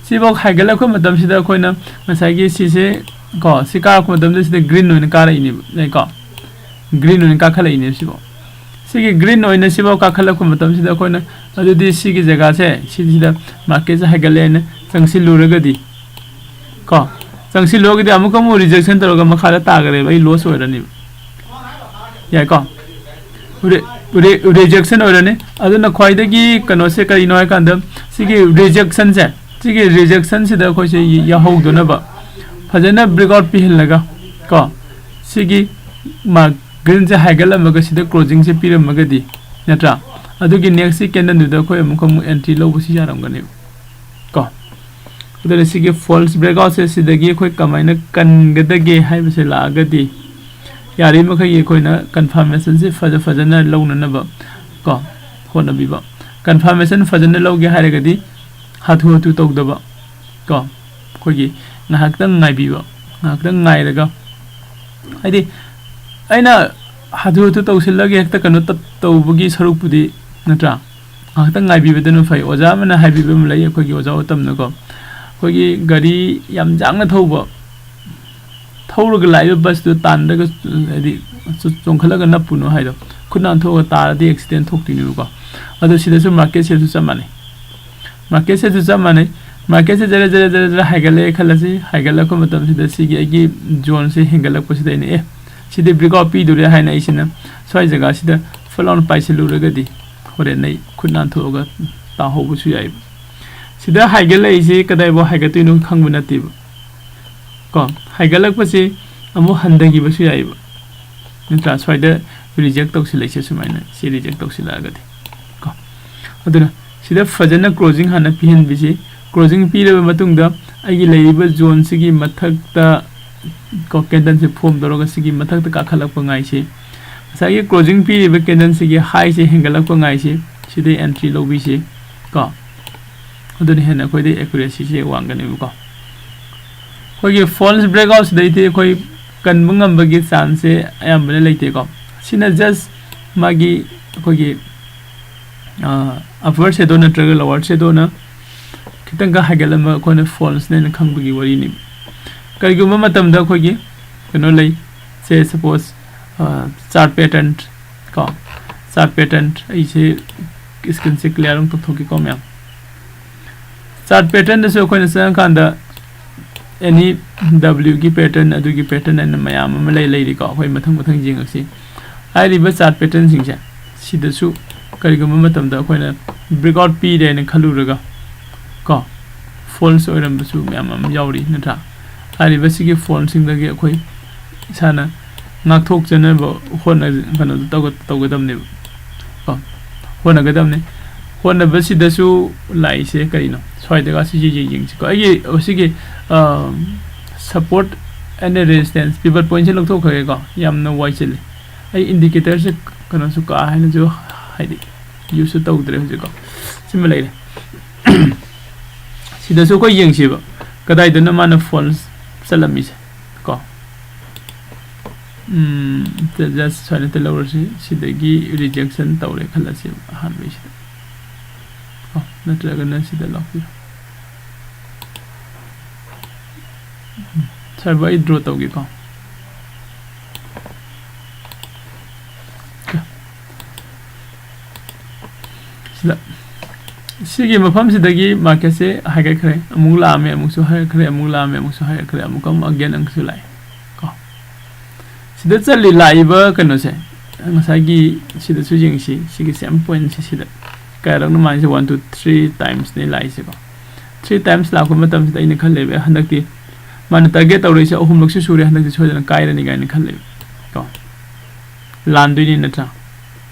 ꯁꯤꯐꯥꯎ ꯍꯥꯏꯒꯠꯂꯛꯄ ꯃꯇꯝꯁꯤꯗ ꯑꯩꯈꯣꯏꯅ ꯉꯁꯥꯏꯒꯤ ꯁꯤꯁꯦ ꯀꯣ, ꯁꯤ ꯀꯥꯔꯛꯄ ꯃꯇꯝꯗ ꯁꯤꯗ green ꯑꯣꯏꯅ ꯀꯥꯔꯛꯏꯅꯦꯕ, ꯌꯥꯏꯀꯣ? Green ꯑꯣꯏꯅ ꯀꯥꯈꯠꯂꯛꯏꯅꯦꯕ ꯁꯤꯐꯥꯎ꯫ ꯁꯤꯒꯤ green ꯑꯣꯏꯅ ꯁꯤꯐꯥꯎ ꯀꯥꯈꯠꯂꯛꯄ ꯃꯇꯝꯁꯤꯗ ꯑꯩꯈꯣꯏꯅ ꯑꯗꯨꯗꯤ ꯁꯤꯒꯤ ꯖꯒꯥꯁꯦ, ꯁꯤꯁꯤꯗ marketꯁꯦ ꯍꯥꯏꯒꯠꯂꯦꯅ ꯆꯪꯁꯤꯜꯂꯨꯔꯒꯗꯤ ꯀꯣ, ꯆꯪꯁꯤꯜꯂꯨꯔꯒꯗꯤ ꯑꯃꯨꯛꯀ ꯑꯃꯨꯛ rejection ꯇꯧꯔꯒ ꯃꯈꯥꯗ ꯇꯥꯈ꯭ꯔꯦꯕ, ꯑꯩ loss ꯑꯣꯏꯔꯅꯤꯕ꯫ ꯌꯥꯏꯀꯣ? Re- re- rejection ꯑꯣꯏꯔꯅꯤ꯫ ꯑꯗꯨꯅ ꯈ꯭ꯋꯥꯏꯗꯒꯤ ꯀꯩꯅꯣꯁꯦ ꯀꯔꯤꯅꯣ ꯍꯥꯏ ꯀꯥꯟꯗ ꯁꯤꯒꯤ rejectionꯁꯦ, ꯁꯤꯒꯤ rejectionꯁꯤꯗ ꯑꯩꯈꯣꯏꯁꯦ ꯌꯥꯍꯧꯗꯅꯕ ꯐꯖꯅ breakout ꯄꯤꯍꯜꯂꯒ ꯀꯣ, ꯁꯤꯒꯤ ꯃꯥ greenꯁꯦ ꯍꯥꯏꯒꯠꯂꯝꯃꯒ ꯁꯤꯗ closingꯁꯦ ꯄꯤꯔꯝꯃꯒꯗꯤ, ꯅꯠꯇ꯭ꯔꯥ? ꯑꯗꯨꯒꯤ next candleꯗꯨꯗ ꯑꯩꯈꯣꯏ ꯑꯃꯨꯛꯀ ꯑꯃꯨꯛ entry ꯂꯧꯕꯁꯤ ꯌꯥꯔꯝꯒꯅꯦꯕ ꯀꯣ꯫ ꯑꯗꯨꯅ ꯁꯤꯒꯤ false breakoutꯁꯦ ꯁꯤꯗꯒꯤ ꯑꯩꯈꯣꯏ ꯀꯃꯥꯏꯅ ꯀꯟꯒꯗꯒꯦ ꯍꯥꯏꯕꯁꯦ ꯂꯥꯛꯑꯒꯗꯤ, ꯌꯥꯔꯤꯕ ꯃꯈꯩꯒꯤ ꯑꯩꯈꯣꯏꯅ confirmationꯁꯦ ꯐꯖ ꯐꯖꯅ ꯂꯧꯅꯅꯕ ꯀꯣ ꯍꯣꯠꯅꯕꯤꯕ꯫ Confirmation ꯐꯖꯅ ꯂꯧꯒꯦ ꯍꯥꯏꯔꯒꯗꯤ ꯍꯥꯊꯨ ꯍꯥꯊꯨ ꯇꯧꯗꯕ ꯀꯣ, ꯑꯩꯈꯣꯏꯒꯤ ꯉꯥꯏꯍꯥꯛꯇꯪ ꯉꯥꯏꯕꯤꯕ, ꯉꯥꯏꯍꯥꯛꯇꯪ ꯉꯥꯏꯔꯒ, ꯍꯥꯏꯗꯤ ꯑꯩꯅ ꯍꯥꯊꯨ ꯍꯥꯊꯨ ꯇꯧꯁꯤꯜꯂꯒ ꯍꯦꯛꯇ ꯀꯩꯅꯣ ꯇ- ꯇꯧꯕꯒꯤ ꯁꯔꯨꯛꯄꯨꯗꯤ, ꯅꯠꯇ꯭ꯔꯥ? ꯉꯥꯏꯍꯥꯛꯇꯪ ꯉꯥꯏꯕꯤꯕꯗꯨꯅ ꯐꯩ꯫ ꯑꯣꯖꯥ ꯑꯃꯅ ꯍꯥꯏꯕꯤꯕ ꯑꯃ ꯂꯩ, ꯑꯩꯈꯣꯏꯒꯤ ꯑꯣꯖꯥ ꯎꯇꯝꯅꯀꯣ, ꯑꯩꯈꯣꯏꯒꯤ ꯒꯥꯔꯤ ꯌꯥꯝ ꯌꯥꯡꯅ ꯊꯧꯕ, ꯊꯧꯔꯒ ꯂꯥꯛꯏꯕ busꯇꯨ ꯇꯥꯟꯗ꯭ꯔꯒ, ꯍꯥꯏꯗꯤ ꯆꯣꯡꯈꯠꯂꯒ ꯅꯞꯄꯨꯅꯨ ꯍꯥꯏꯗꯣ꯫ ꯈꯨꯠ ꯅꯥꯟꯊꯣꯛꯑꯒ ꯇꯥꯔꯗꯤ ꯑꯦꯛꯁꯤꯗꯦꯟ ꯊꯣꯛꯇꯣꯏꯅꯦꯕꯀꯣ꯫ ꯑꯗꯣ ꯁꯤꯗꯁꯨ ꯃꯥꯔꯀꯦꯠ ꯁꯦꯞꯁꯨ ꯆꯞ ꯃꯥꯟꯅꯩ꯫ ꯃꯥꯔꯀꯦꯠ ꯁꯦꯞꯁꯨ ꯆꯞ ꯃꯥꯟꯅꯩ꯫ ꯃꯥꯔꯀꯦꯠꯁꯦ ꯖꯔ ꯖꯔ ꯖꯔ ꯖꯔ ꯍꯥꯏꯒꯠꯂꯛꯑꯦ ꯈꯜꯂꯁꯤ꯫ ꯍꯥꯏꯒꯠꯂꯛꯄ ꯃꯇꯝꯁꯤꯗ ꯁꯤꯒꯤ ꯑꯩꯒꯤ ꯖꯣꯟꯁꯦ ꯍꯦꯟꯒꯠꯂꯛꯄꯁꯤꯗ ꯑꯩꯅ, "ꯑꯦ, ꯁꯤꯗꯤ ꯕ꯭ꯔꯦꯛꯑꯥꯎꯠ ꯄꯤꯗꯣꯔꯦ" ꯍꯥꯏꯅ ꯑꯩꯁꯤꯅ ꯁ꯭ꯋꯥꯏ ꯖꯒꯥꯁꯤꯗ ꯐꯠ ꯂꯥꯎꯅ ꯄꯥꯏꯁꯤꯜꯂꯨꯔꯒꯗꯤ ꯍꯣꯔꯦꯟ ꯑꯩ ꯈꯨꯠ ꯅꯥꯟꯊꯣꯛꯑꯒ ꯇꯥꯍꯧꯕꯁꯨ ꯌꯥꯏꯕ꯫ ꯁꯤꯗ ꯍꯥꯏꯒꯠꯂꯛꯏꯁꯦ ꯀꯗꯥꯏꯐꯥꯎ ꯍꯥꯏꯒꯠꯇꯣꯏꯅꯣ ꯈꯪꯕ ꯅꯠꯇꯦꯕ꯫ ꯀꯣ, ꯍꯥꯏꯒꯠꯂꯛꯄꯁꯤ ꯑꯃꯨꯛ ꯍꯟꯊꯈꯤꯕꯁꯨ ꯌꯥꯏꯕ꯫ ꯅꯠꯇ꯭ꯔꯥ? ꯁ꯭ꯋꯥꯏꯗ ꯔꯤꯖꯦꯛ ꯇꯧꯁꯤꯜꯂꯛꯏꯁꯦ ꯁꯨꯃꯥꯏꯅ, ꯁꯤ ꯔꯤꯖꯦꯛ ꯇꯧꯁꯤꯜꯂꯛꯑꯒꯗꯤ꯫ ꯀꯣ, ꯑꯗꯨꯅ ꯁꯤꯗ ꯐꯖꯅ ꯀ꯭ꯂꯣꯖꯤꯡ ꯍꯥꯟꯅ ꯄꯤꯍꯟꯕꯤꯁꯤ꯫ ꯀ꯭ꯂꯣꯖꯤꯡ ꯄꯤꯔꯕ ꯃꯇꯨꯡꯗ ꯑꯩꯒꯤ ꯂꯩꯔꯤꯕ ꯖꯣꯟꯁꯤꯒꯤ ꯃꯊꯛꯇ, ꯀꯣ, ꯀꯦꯟꯗꯜꯁꯦ ꯐꯣꯝ ꯇꯧꯔꯒ ꯁꯤꯒꯤ ꯃꯊꯛꯇ ꯀꯥꯈꯠꯂꯛꯄ ꯉꯥꯏꯁꯤ꯫ ꯉꯁꯥꯏꯒꯤ ꯀ꯭ꯂꯣꯖꯤꯡ ꯄꯤꯔꯤꯕ ꯀꯦꯟꯗꯜꯁꯤꯒꯤ ꯍꯥꯏꯁꯦ ꯍꯦꯟꯒꯠꯂꯛꯄ ꯉꯥꯏꯁꯤ꯫ ꯁꯤꯗꯩ ꯑꯦꯟꯇ꯭ꯔꯤ ꯂꯧꯕꯤꯁꯤ꯫ ꯀꯣ, ꯑꯗꯨꯅ ꯍꯦꯟꯅ ꯑꯩꯈꯣꯏꯗ ꯑꯦꯀꯨꯔꯦꯁꯤꯁꯦ ꯋꯥꯡꯒꯅꯦꯕꯀꯣ꯫ ꯑꯩꯈꯣꯏꯒꯤ ꯐꯣꯜꯁ ꯕ꯭ꯔꯦꯛꯑꯥꯎꯠꯁꯤꯗꯩꯗꯤ ꯑꯩꯈꯣꯏ ꯀꯟꯕ ꯉꯝꯕꯒꯤ ꯆꯥꯟꯁꯁꯦ ꯑꯌꯥꯝꯕꯅ ꯂꯩꯇꯦꯀꯣ꯫ ꯁꯤꯅ ꯖꯁ ꯃꯥꯒꯤ ꯑꯩꯈꯣꯏꯒꯤ ꯑꯞꯄꯔ ꯁꯦꯗꯣ ꯅꯠꯇ꯭ꯔꯒ ꯂꯣꯋꯔ ꯁꯦꯗꯣꯅ ꯈꯤꯇꯪꯒ ꯍꯥꯏꯒꯠꯂꯝꯕ ꯑꯩꯈꯣꯏꯅ ꯐꯣꯜꯁꯅꯦꯅ ꯈꯪꯕꯒꯤ ꯋꯥꯔꯤꯅꯤ꯫ ꯀꯔꯤꯒꯨꯝꯕ ꯃꯇꯝꯗ ꯑꯩꯈꯣꯏꯒꯤ ꯀꯩꯅꯣ ꯂꯩ, ꯁꯦ ꯁꯄꯣꯁ ꯆꯥꯔꯠ ꯄꯦꯇꯔꯟ ꯀꯣ, ꯆꯥꯔꯠ ꯄꯦꯇꯔꯟ, ꯑꯩꯁꯦ ꯁ꯭ꯀ꯭ꯔꯤꯟꯁꯦ ꯀ꯭ꯂꯤꯌꯥꯔ ꯑꯃ ꯇꯧꯊꯣꯛꯀꯦꯀꯣ ꯃꯌꯥꯝ꯫ ꯆꯥꯔꯠ ꯄꯦꯇꯔꯟꯗꯁꯨ ꯑꯩꯈꯣꯏꯅ ꯆꯪꯉꯀꯥꯟꯗ ꯑꯦꯅꯤ ꯗꯕ꯭ꯂꯤꯎꯒꯤ ꯄꯦꯇꯔꯟ, ꯑꯗꯨꯒꯤ ꯄꯦꯇꯔꯟ ꯍꯥꯏꯅ ꯃꯌꯥꯝ ꯑꯃ ꯂꯩ, ꯂꯩꯔꯤꯀꯣ꯫ ꯑꯩꯈꯣꯏ ꯃꯊꯪ ꯃꯊꯪ ꯌꯦꯡꯉꯛꯁꯤ꯫ ꯍꯥꯏꯔꯤꯕ ꯆꯥꯔꯠ ꯄꯦꯇꯔꯟꯁꯤꯡꯁꯦ ꯁꯤꯗꯁꯨ ꯀꯔꯤꯒꯨꯝꯕ ꯃꯇꯝꯗ ꯑꯩꯈꯣꯏꯅ ꯕ꯭ꯔꯦꯛꯑꯥꯎꯠ ꯄꯤꯔꯦꯅ ꯈꯜꯂꯨꯔꯒ ꯀꯣ, ꯐꯣꯜꯁ ꯑꯣꯏꯔꯝꯕꯁꯨ ꯃꯌꯥꯝ ꯑꯃ ꯌꯥꯎꯔꯤ, ꯅꯠꯇ꯭ꯔꯥ? ꯍꯥꯏꯔꯤꯕ ꯁꯤꯒꯤ ꯐꯣꯜꯁꯤꯡꯗꯒꯤ ꯑꯩꯈꯣꯏ ꯏꯁꯥꯅ ꯉꯥꯛꯊꯣꯛꯆꯅꯕ ꯍꯣꯠꯅ-, ꯀꯩꯅꯣꯗꯣ ꯇꯧꯒ-, ꯇꯧꯒꯗꯕꯅꯦꯕ ꯀꯣ, ꯍꯣꯠꯅꯒꯗꯕꯅꯤ꯫ ꯍꯣꯠꯅꯕꯁꯤꯗꯁꯨ ꯂꯥꯛꯏꯁꯦ ꯀꯔꯤꯅꯣ? ꯁ꯭ꯋꯥꯏꯗꯒ ꯁꯤꯁꯦ ꯌꯦꯡ-, ꯌꯦꯡꯁꯤꯀꯣ꯫ ꯑꯩꯒꯤ ꯁꯤꯒꯤ, ꯑ, ꯁꯞꯄꯣꯔꯠ ꯑꯦꯟ ꯔꯦꯁꯤꯁꯇꯦꯟꯁ, ꯄꯤꯚꯠ ꯄꯣꯏꯟꯠꯁꯦ ꯂꯧꯊꯣꯛꯈ꯭ꯔꯒꯦꯀꯣ꯫ ꯌꯥꯝꯅ ꯋꯥꯏ ꯆꯤꯜꯂꯤ꯫ ꯑꯩ ꯏꯟꯗꯤꯀꯦꯇꯔꯁꯦ ꯀꯩꯅꯣꯁꯨ ꯀꯥ ꯍꯦꯟꯅꯁꯨ ꯍꯥꯏꯗꯤ ꯌꯨꯁꯁꯨ ꯇꯧꯗ꯭ꯔꯦ ꯍꯧꯖꯤꯛꯀꯣ꯫ ꯁꯤꯃ ꯂꯩꯔꯦ꯫ ꯁꯤꯗꯁꯨ ꯑꯩꯈꯣꯏ ꯌꯦꯡꯁꯦꯕ, ꯀꯗꯥꯏꯗꯅꯣ ꯃꯥꯅ ꯐꯣꯜꯁ ꯆꯠꯂꯝꯃꯤꯁꯦ ꯀꯣ꯫ ꯎꯝ, ꯖꯁ ꯁꯨꯃꯥꯏꯅ ꯇꯧꯔꯁꯤ꯫ ꯁꯤꯗꯒꯤ ꯔꯤꯖꯦꯛꯁꯟ ꯇꯧꯔꯦ ꯈꯜꯂꯁꯦꯕ ꯑꯍꯥꯟꯕꯩꯁꯤꯗ ꯀꯣ, ꯅꯠꯇ꯭ꯔꯒꯅ ꯁꯤꯗ ꯂꯥꯛꯄꯤꯔꯣ꯫ ꯎꯝ, ꯁꯥꯔꯕ, ꯑꯩ ꯗ꯭ꯔꯣ ꯇꯧꯒꯦꯀꯣ꯫ ꯁꯤꯒꯤ ꯃꯐꯝꯁꯤꯗꯒꯤ ꯃꯥꯔꯀꯦꯠꯁꯦ ꯍꯥꯏꯒꯠꯈ꯭ꯔꯦ, ꯑꯃꯨꯛ ꯂꯥꯛꯑꯝꯃꯦ, ꯑꯃꯨꯛꯁꯨ ꯍꯥꯏꯒꯠꯈ꯭ꯔꯦ, ꯑꯃꯨꯛ ꯂꯥꯛꯑꯝꯃꯦ, ꯑꯃꯨꯛꯁꯨ ꯍꯥꯏꯒꯠꯈ꯭ꯔꯦ, ꯑꯃꯨꯛꯀ ꯑꯃꯨꯛ ꯑꯒꯦꯟ ꯑꯃꯨꯛꯁꯨ ꯂꯥꯛꯑꯦ ꯀꯣ꯫ ꯁꯤꯗ ꯆꯠꯂꯤ ꯂꯥꯛꯏꯕ ꯀꯩꯅꯣꯁꯦ, ꯉꯁꯥꯏꯒꯤ ꯁꯤꯗꯁꯨ ꯌꯦꯡꯁꯤ, ꯁꯤꯒꯤ ꯁꯦꯝ ꯄꯣꯏꯟꯁꯦ ꯁꯤꯗ ꯀꯌꯥꯔꯛꯅꯣ ꯃꯥꯏꯁꯦ? ꯋꯥꯟ ꯇꯨ ꯊ꯭ꯔꯤ ꯇꯥꯏꯝꯁꯅꯦ ꯂꯥꯛꯏꯁꯦꯀꯣ꯫ ꯊ꯭ꯔꯤ ꯇꯥꯏꯝꯁ ꯂꯥꯛꯄ ꯃꯇꯝꯁꯤꯗ ꯑꯩꯅ ꯈꯜꯂꯦꯕ, ꯍꯟꯗꯛꯇꯤ ꯃꯥꯅ ꯇꯥꯔꯒꯦꯠ ꯇꯧꯔꯛꯏꯁꯦ ꯑꯍꯨꯝꯂꯛꯁꯨ ꯁꯨꯔꯦ, ꯍꯟꯗꯛꯇꯤ ꯁꯣꯏꯗꯅ ꯀꯥꯏꯔꯅꯤ ꯀꯥꯏꯅ ꯈꯜꯂꯦꯕ ꯀꯣ꯫ ꯂꯥꯟꯗꯣꯏꯅꯤ ꯅꯠꯇ꯭ꯔꯥ?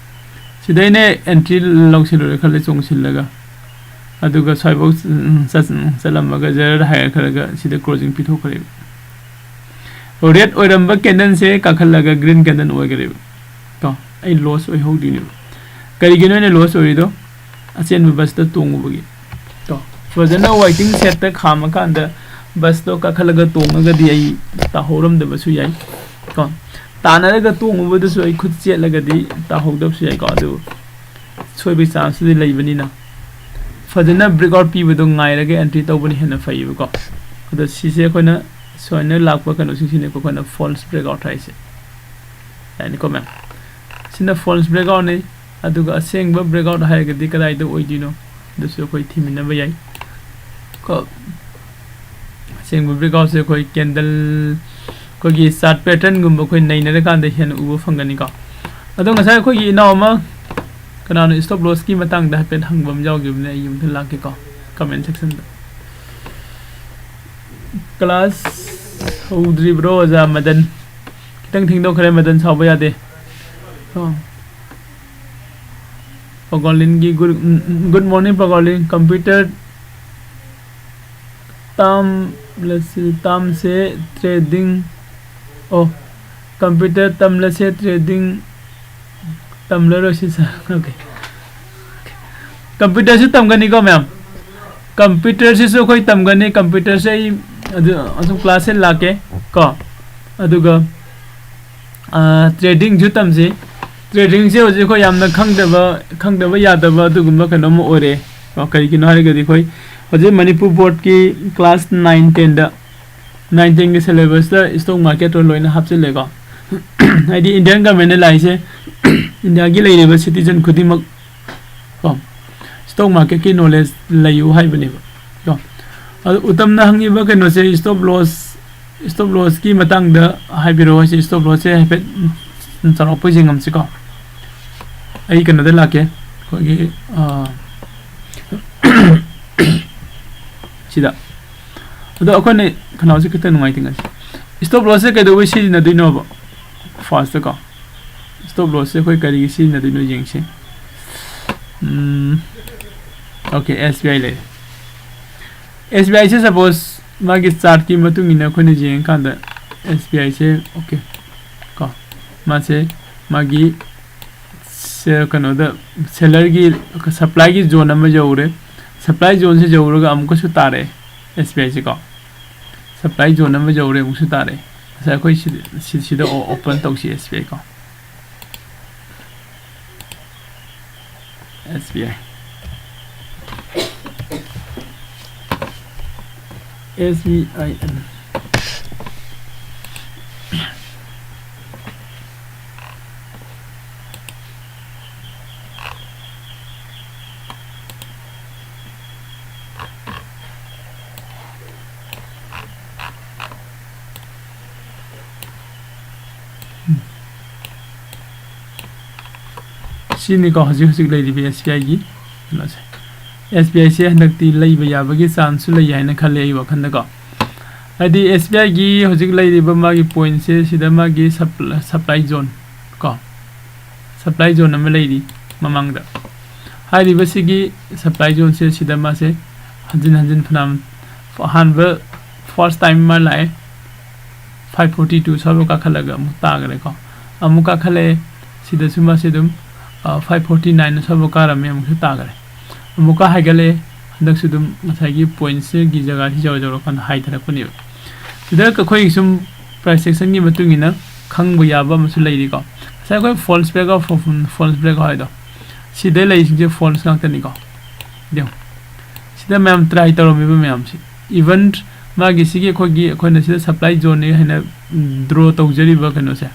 ꯁꯤꯗ ꯑꯩꯅ ꯑꯦꯟꯇ꯭ꯔꯤ ꯂꯧꯁꯤꯜꯂꯨꯔꯦ ꯈꯜꯂꯦ, ꯆꯣꯡꯁꯤꯜꯂꯒ, ꯑꯗꯨꯒ ꯁ꯭ꯋꯥꯏꯐꯥꯎ ꯆꯠ-, ꯆꯠꯂꯝꯃꯒ ꯖꯔ ꯍꯥꯏꯒꯠꯈ꯭ꯔꯒ ꯁꯤꯗ ꯀ꯭ꯂꯣꯖꯤꯡ ꯄꯤꯊꯣꯛꯈ꯭ꯔꯦꯕ꯫ ꯔꯦꯠ ꯑꯣꯏꯔꯝꯕ ꯀꯦꯟꯗꯜꯁꯦ ꯀꯥꯈꯠꯂꯒ ꯒ꯭ꯔꯤꯟ ꯀꯦꯟꯗꯜ ꯑꯣꯏꯈ꯭ꯔꯦꯕ ꯀꯣ꯫ ꯑꯩ ꯂꯣꯁ ꯑꯣꯏꯍꯧꯗꯣꯏꯅꯦꯕ꯫ ꯀꯔꯤꯒꯤꯅꯣ ꯑꯩꯅ ꯂꯣꯁ ꯑꯣꯏꯔꯤꯗꯣ? ꯑꯆꯦꯟꯕ ꯕꯁꯇ ꯇꯣꯡꯉꯨꯕꯒꯤ ꯀꯣ꯫ ꯐꯖꯅ ꯋꯦꯇꯤꯡ ꯁꯦꯠꯇ ꯈꯥꯝꯃꯀꯥꯟꯗ ꯕꯁꯇꯣ ꯀꯥꯈꯠꯂꯒ ꯇꯣꯡꯉꯒꯗꯤ ꯑꯩ ꯇꯥꯍꯧꯔꯝꯗꯕꯁꯨ ꯌꯥꯏ ꯀꯣ꯫ ꯇꯥꯟꯅꯔꯒ ꯇꯣꯡꯉꯨꯕꯗꯁꯨ ꯑꯩ ꯈꯨꯠ ꯆꯦꯠꯂꯒꯗꯤ ꯇꯥꯍꯧꯗꯕꯁꯨ ꯌꯥꯏꯀꯣ꯫ ꯑꯗꯨ ꯁꯣꯏꯕꯒꯤ ꯆꯥꯟꯁꯇꯨꯗꯤ ꯂꯩꯕꯅꯤꯅ ꯐꯖꯅ ꯕ꯭ꯔꯦꯛꯑꯥꯎꯠ ꯄꯤꯕꯗꯣ ꯉꯥꯏꯔꯒ ꯑꯦꯟꯇ꯭ꯔꯤ ꯇꯧꯕꯅ ꯍꯦꯟꯅ ꯐꯩꯌꯦꯕꯀꯣ꯫ ꯑꯗꯣ ꯁꯤꯁꯦ ꯑꯩꯈꯣꯏꯅ ꯁꯨꯃꯥꯏꯅ ꯂꯥꯛꯄ ꯀꯩꯅꯣꯁꯤꯡꯁꯤꯅꯦꯀꯣ ꯑꯩꯈꯣꯏꯅ ꯐꯣꯜꯁ ꯕ꯭ꯔꯦꯛꯑꯥꯎꯠ ꯍꯥꯏꯁꯦ꯫ ꯌꯥꯅꯤꯀꯣ ꯃꯌꯥꯝ? ꯁꯤꯅ ꯐꯣꯜꯁ ꯕ꯭ꯔꯦꯛꯑꯥꯎꯠꯅꯤ꯫ ꯑꯗꯨꯒ ꯑꯁꯦꯡꯕ ꯕ꯭ꯔꯦꯛꯑꯥꯎꯠ ꯍꯥꯏꯔꯒꯗꯤ ꯀꯗꯥꯏꯗ ꯑꯣꯏꯗꯣꯏꯅꯣ? ꯑꯗꯨꯁꯨ ꯑꯩꯈꯣꯏ ꯊꯤꯃꯤꯟꯅꯕ ꯌꯥꯏ ꯀꯣ꯫ ꯑꯁꯦꯡꯕ ꯕ꯭ꯔꯦꯛꯑꯥꯎꯠꯁꯦ ꯑꯩꯈꯣꯏ ꯀꯦꯟꯗꯜ, ꯑꯩꯈꯣꯏꯒꯤ ꯆꯥꯔꯠ ꯄꯦꯇꯔꯟꯒꯨꯝꯕ ꯑꯩꯈꯣꯏ ꯅꯩꯅꯔꯀꯥꯟꯗ ꯍꯦꯟꯅ ꯎꯕ ꯐꯪꯒꯅꯤꯀꯣ꯫ ꯑꯗꯣ ꯉꯁꯥꯏ ꯑꯩꯈꯣꯏꯒꯤ ꯏꯅꯥꯎ ꯑꯃ ꯀꯅꯥꯅꯣ ꯁ꯭ꯇꯣꯞ ꯂꯣꯁꯀꯤ ꯃꯇꯥꯡꯗ ꯍꯥꯏꯐꯦꯠ ꯍꯪꯕ ꯑꯃ ꯌꯥꯎꯈꯤꯕꯅꯦ, ꯑꯩ ꯌꯨꯝꯗ ꯂꯥꯛꯀꯦꯀꯣ꯫ ꯀꯃꯦꯟ ꯁꯦꯛꯁꯟꯗ꯫ ꯀ꯭ꯂꯥꯁ ꯍꯧꯗ꯭ꯔꯤꯕ꯭ꯔꯣ ꯑꯣꯖꯥ ꯃꯗꯟ? ꯈꯤꯇꯪ ꯊꯦꯡꯗꯣꯛꯈ꯭ꯔꯦ, ꯃꯗꯟ ꯁꯥꯎꯕ ꯌꯥꯗꯦ꯫ ꯑꯣ꯫ ꯄꯒꯣꯂꯤꯟꯒꯤ good, good morning Pagolin. Computer ꯇꯝꯂꯁꯤ, ꯇꯝꯁꯦ ꯇ꯭ꯔꯦꯗꯤꯡ, ꯑꯣ, ꯀꯝꯄ꯭ꯌꯨꯇꯔ ꯇꯝꯂꯁꯦ ꯇ꯭ꯔꯦꯗꯤꯡ ꯇꯝꯂꯔꯣꯏꯁꯤ ꯁꯥꯔ꯫ ꯑꯣꯀꯦ꯫ ꯀꯝꯄ꯭ꯌꯨꯇꯔꯁꯨ ꯇꯝꯒꯅꯤꯀꯣ ꯃꯌꯥꯝ? ꯀꯝꯄ꯭ꯌꯨꯇꯔꯁꯤꯁꯨ ꯑꯩꯈꯣꯏ ꯇꯝꯒꯅꯤ꯫ ꯀꯝꯄ꯭ꯌꯨꯇꯔꯁꯦ ꯑꯩ ꯑꯗꯨ, ꯑꯗꯨꯝ ꯀ꯭ꯂꯥꯁꯁꯦ ꯂꯥꯛꯀꯦ ꯀꯣ꯫ ꯑꯗꯨꯒ, ꯑꯥ, ꯇ꯭ꯔꯦꯗꯤꯡꯁꯨ ꯇꯝꯁꯤ꯫ ꯇ꯭ꯔꯦꯗꯤꯡꯁꯦ ꯍꯧꯖꯤꯛ ꯑꯩꯈꯣꯏ ꯌꯥꯝꯅ ꯈꯪꯗꯕ, ꯈꯪꯗꯕ ꯌꯥꯗꯕ ꯑꯗꯨꯒꯨꯝꯕ ꯀꯩꯅꯣꯝꯃ ꯑꯣꯏꯔꯦ ꯀꯣ꯫ ꯀꯔꯤꯒꯤꯅꯣ ꯍꯥꯏꯔꯒꯗꯤ ꯑꯩꯈꯣꯏ ꯍꯧꯖꯤꯛ ꯃꯅꯤꯄꯨꯔ ꯕꯣꯔꯗꯀꯤ ꯀ꯭ꯂꯥꯁ ꯅꯥꯏꯟ ꯇꯦꯟꯗ, ꯅꯥꯏꯟ ꯇꯦꯟꯒꯤ ꯁꯦꯂꯦꯕꯁꯇ ꯏꯁꯇꯣꯛ ꯃꯥꯔꯀꯦꯠꯇꯣ ꯂꯣꯏꯅ ꯍꯥꯞꯆꯤꯜꯂꯦꯀꯣ꯫ ꯍꯥꯏꯗꯤ ꯏꯟꯗꯤꯌꯥꯟ ꯒꯃꯦꯟꯅ ꯂꯥꯛꯏꯁꯦ ꯏꯟꯗꯤꯌꯥꯒꯤ ꯂꯩꯔꯤꯕ ꯁꯤꯇꯤꯖꯟ ꯈꯨꯗꯤꯡꯃꯛ ꯀꯣ, ꯁ꯭ꯇꯣꯛ ꯃꯥꯔꯀꯦꯠꯀꯤ ꯅꯣꯂꯦꯖ ꯂꯩꯌꯨ ꯍꯥꯏꯕꯅꯦꯕ ꯀꯣ꯫ ꯑꯗꯨ ꯎꯇꯝꯅ ꯍꯪꯉꯤꯕ ꯀꯩꯅꯣꯁꯦ, ꯁ꯭ꯇꯣꯞ ꯂꯣꯁ, ꯁ꯭ꯇꯣꯞ ꯂꯣꯁꯀꯤ ꯃꯇꯥꯡꯗ ꯍꯥꯏꯕꯤꯔꯛꯑꯣ ꯍꯥꯏꯁꯦ꯫ ꯁ꯭ꯇꯣꯞ ꯂꯣꯁꯁꯦ ꯍꯥꯏꯐꯦꯠ ꯁꯨꯝ ꯆꯥꯎꯔꯥꯛꯄ ꯌꯦꯡꯉꯝꯁꯤꯀꯣ꯫ ꯑꯩ ꯀꯩꯅꯣꯗ ꯂꯥꯛꯀꯦ, ꯑꯩꯈꯣꯏꯒꯤ, ꯑ, ꯁꯤꯗ꯫ ꯑꯗꯣ ꯑꯩꯈꯣꯏꯅ ꯈꯅꯥꯎꯁꯦ ꯈꯤꯇꯪ ꯅꯨꯡꯉꯥꯏꯇꯦ ꯉꯁꯤ꯫ ꯁ꯭ꯇꯣꯞ ꯂꯣꯁꯁꯦ ꯀꯩꯗꯧꯕꯩ ꯁꯤꯖꯤꯟꯅꯗꯣꯏꯅꯣꯕ? ꯐꯥꯔꯁꯇꯀꯣ, ꯁ꯭ꯇꯣꯞ ꯂꯣꯁꯁꯦ ꯑꯩꯈꯣꯏ ꯀꯔꯤꯒꯤ ꯁꯤꯖꯤꯟꯅꯗꯣꯏꯅꯣ ꯌꯦꯡꯁꯤ꯫ ꯎꯝ, ꯑꯣꯀꯦ, ꯑꯦꯁ ꯕꯤ ꯑꯥꯏ ꯂꯩꯔꯦ꯫ ꯑꯦꯁ ꯕꯤ ꯑꯥꯏꯁꯦ ꯁꯄꯣꯁ ꯃꯥꯒꯤ ꯆꯥꯔꯠꯀꯤ ꯃꯇꯨꯡ ꯏꯟꯅ ꯑꯩꯈꯣꯏꯅ ꯌꯦꯡꯉꯀꯥꯟꯗ ꯑꯦꯁ ꯕꯤ ꯑꯥꯏꯁꯦ, ꯑꯣꯀꯦ, ꯀꯣ, ꯃꯥꯁꯦ ꯃꯥꯒꯤ ꯁꯦ-, ꯀꯩꯅꯣꯗ, ꯁꯦꯂꯔꯒꯤ, ꯁꯄ꯭ꯂꯥꯏꯒꯤ ꯖꯣꯟ ꯑꯃ ꯌꯧꯔꯦ꯫ ꯁꯄ꯭ꯂꯥꯏ ꯖꯣꯟꯁꯦ ꯌꯧꯔꯒ ꯑꯃꯨꯛꯀꯁꯨ ꯇꯥꯔꯛꯑꯦ ꯑꯦꯁ ꯕꯤ ꯑꯥꯏꯁꯦꯀꯣ꯫ ꯁꯄ꯭ꯂꯥꯏ ꯖꯣꯟ ꯑꯃ ꯌꯧꯔꯦ, ꯑꯃꯨꯛꯁꯨ ꯇꯥꯔꯛꯑꯦ꯫ ꯉꯁꯥꯏ ꯑꯩꯈꯣꯏ ꯁꯤ-, ꯁꯤ-, ꯁꯤꯗ ꯑꯣ-, ꯑꯣꯄꯟ ꯇꯧꯁꯤ ꯑꯦꯁ ꯕꯤ ꯑꯥꯏ ꯀꯣ꯫ S B I. S B I ꯑꯦꯟ꯫ ꯁꯤꯅꯤꯀꯣ ꯍꯧꯖꯤꯛ ꯍꯧꯖꯤꯛ ꯂꯩꯔꯤꯕ ꯑꯦꯁ ꯕꯤ ꯑꯥꯏꯒꯤ ꯀꯩꯅꯣꯁꯦ꯫ ꯑꯦꯁ ꯕꯤ ꯑꯥꯏꯁꯦ ꯍꯟꯗꯛꯇꯤ ꯂꯩꯕ ꯌꯥꯕꯒꯤ ꯆꯥꯟꯁꯁꯨ ꯂꯩ ꯍꯥꯏꯅ ꯈꯜꯂꯦ ꯑꯩ ꯋꯥꯈꯜꯗꯀꯣ꯫ ꯍꯥꯏꯗꯤ ꯑꯦꯁ ꯕꯤ ꯑꯥꯏꯒꯤ ꯍꯧꯖꯤꯛ ꯂꯩꯔꯤꯕ ꯃꯥꯒꯤ ꯄꯣꯏꯟꯁꯦ ꯁꯤꯗ ꯃꯥꯒꯤ ꯁꯞ-, ꯁꯄ꯭ꯂꯥꯏ ꯖꯣꯟ ꯀꯣ, ꯁꯄ꯭ꯂꯥꯏ ꯖꯣꯟ ꯑꯃ ꯂꯩꯔꯤ ꯃꯃꯥꯡꯗ꯫ ꯍꯥꯏꯔꯤꯕꯁꯤꯒꯤ ꯁꯄ꯭ꯂꯥꯏ ꯖꯣꯟꯁꯦ ꯁꯤꯗ ꯃꯥꯁꯦ ꯍꯟꯖꯤꯟ ꯍꯟꯖꯤꯟ ꯐꯅꯌꯥꯝ, ꯑꯍꯥꯟꯕ ꯐꯥꯔꯁ ꯇꯥꯏꯝ ꯑꯃ ꯂꯥꯛꯑꯦ, ꯐꯥꯏꯚ ꯐꯣꯔꯇꯤ ꯇꯨ ꯁ꯭ꯋꯥꯏꯐꯥꯎ ꯀꯥꯈꯠꯂꯒ ꯑꯃꯨꯛ ꯇꯥꯈ꯭ꯔꯦꯀꯣ꯫ ꯑꯃꯨꯛ ꯀꯥꯈꯠꯂꯛꯑꯦ, ꯁꯤꯗꯁꯨ ꯃꯥꯁꯦ ꯑꯗꯨꯝ, ꯑ, ꯐꯥꯏꯚ ꯐꯣꯔꯇꯤ ꯅꯥꯏꯟ ꯁ꯭ꯋꯥꯏꯐꯥꯎ ꯀꯥꯔꯝꯃꯦ, ꯑꯃꯨꯛꯁꯨ ꯇꯥꯈ꯭ꯔꯦ꯫ ꯑꯃꯨꯛꯀ ꯍꯥꯏꯒꯠꯂꯛꯑꯦ, ꯍꯟꯗꯛꯁꯨ ꯑꯗꯨꯝ ꯉꯁꯥꯏꯒꯤ ꯄꯣꯏꯟꯁꯤꯒꯤ ꯖꯒꯥꯁꯤ ꯌꯧꯔ ꯌꯧꯔꯀꯥꯟꯗ ꯍꯥꯏꯊꯔꯛꯄꯅꯦꯕ꯫ ꯁꯤꯗ ꯑꯩꯈꯣꯏꯒꯤ ꯁꯨꯝ ꯄ꯭ꯔꯥꯏꯁ ꯑꯦꯛꯁꯟꯒꯤ ꯃꯇꯨꯡ ꯏꯟꯅ ꯈꯪꯕ ꯌꯥꯕ ꯑꯃꯁꯨ ꯂꯩꯔꯤꯀꯣ꯫ ꯉꯁꯥꯏ ꯑꯩꯈꯣꯏ falls break out, falls break out ꯍꯥꯏꯗꯣ, ꯁꯤꯗ ꯂꯩꯔꯤꯁꯤꯡꯁꯦ ꯐꯣꯜꯁ ꯉꯥꯛꯇꯅꯤꯀꯣ꯫ ꯌꯦꯡꯉꯨ, ꯁꯤꯗ ꯃꯌꯥꯝ ꯇ꯭ꯔꯥꯏ ꯇꯧꯔꯝꯃꯤꯕ ꯃꯌꯥꯝꯁꯤ, ꯏꯚꯟ ꯃꯥꯒꯤ ꯁꯤꯒꯤ ꯑꯩꯈꯣꯏꯒꯤ, ꯑꯩꯈꯣꯏꯅ ꯁꯤꯗ ꯁꯄ꯭ꯂꯥꯏ ꯖꯣꯟꯅꯤ ꯍꯥꯏꯅ ꯗ꯭ꯔꯣ ꯇꯧꯖꯔꯤꯕ ꯀꯩꯅꯣꯁꯦ,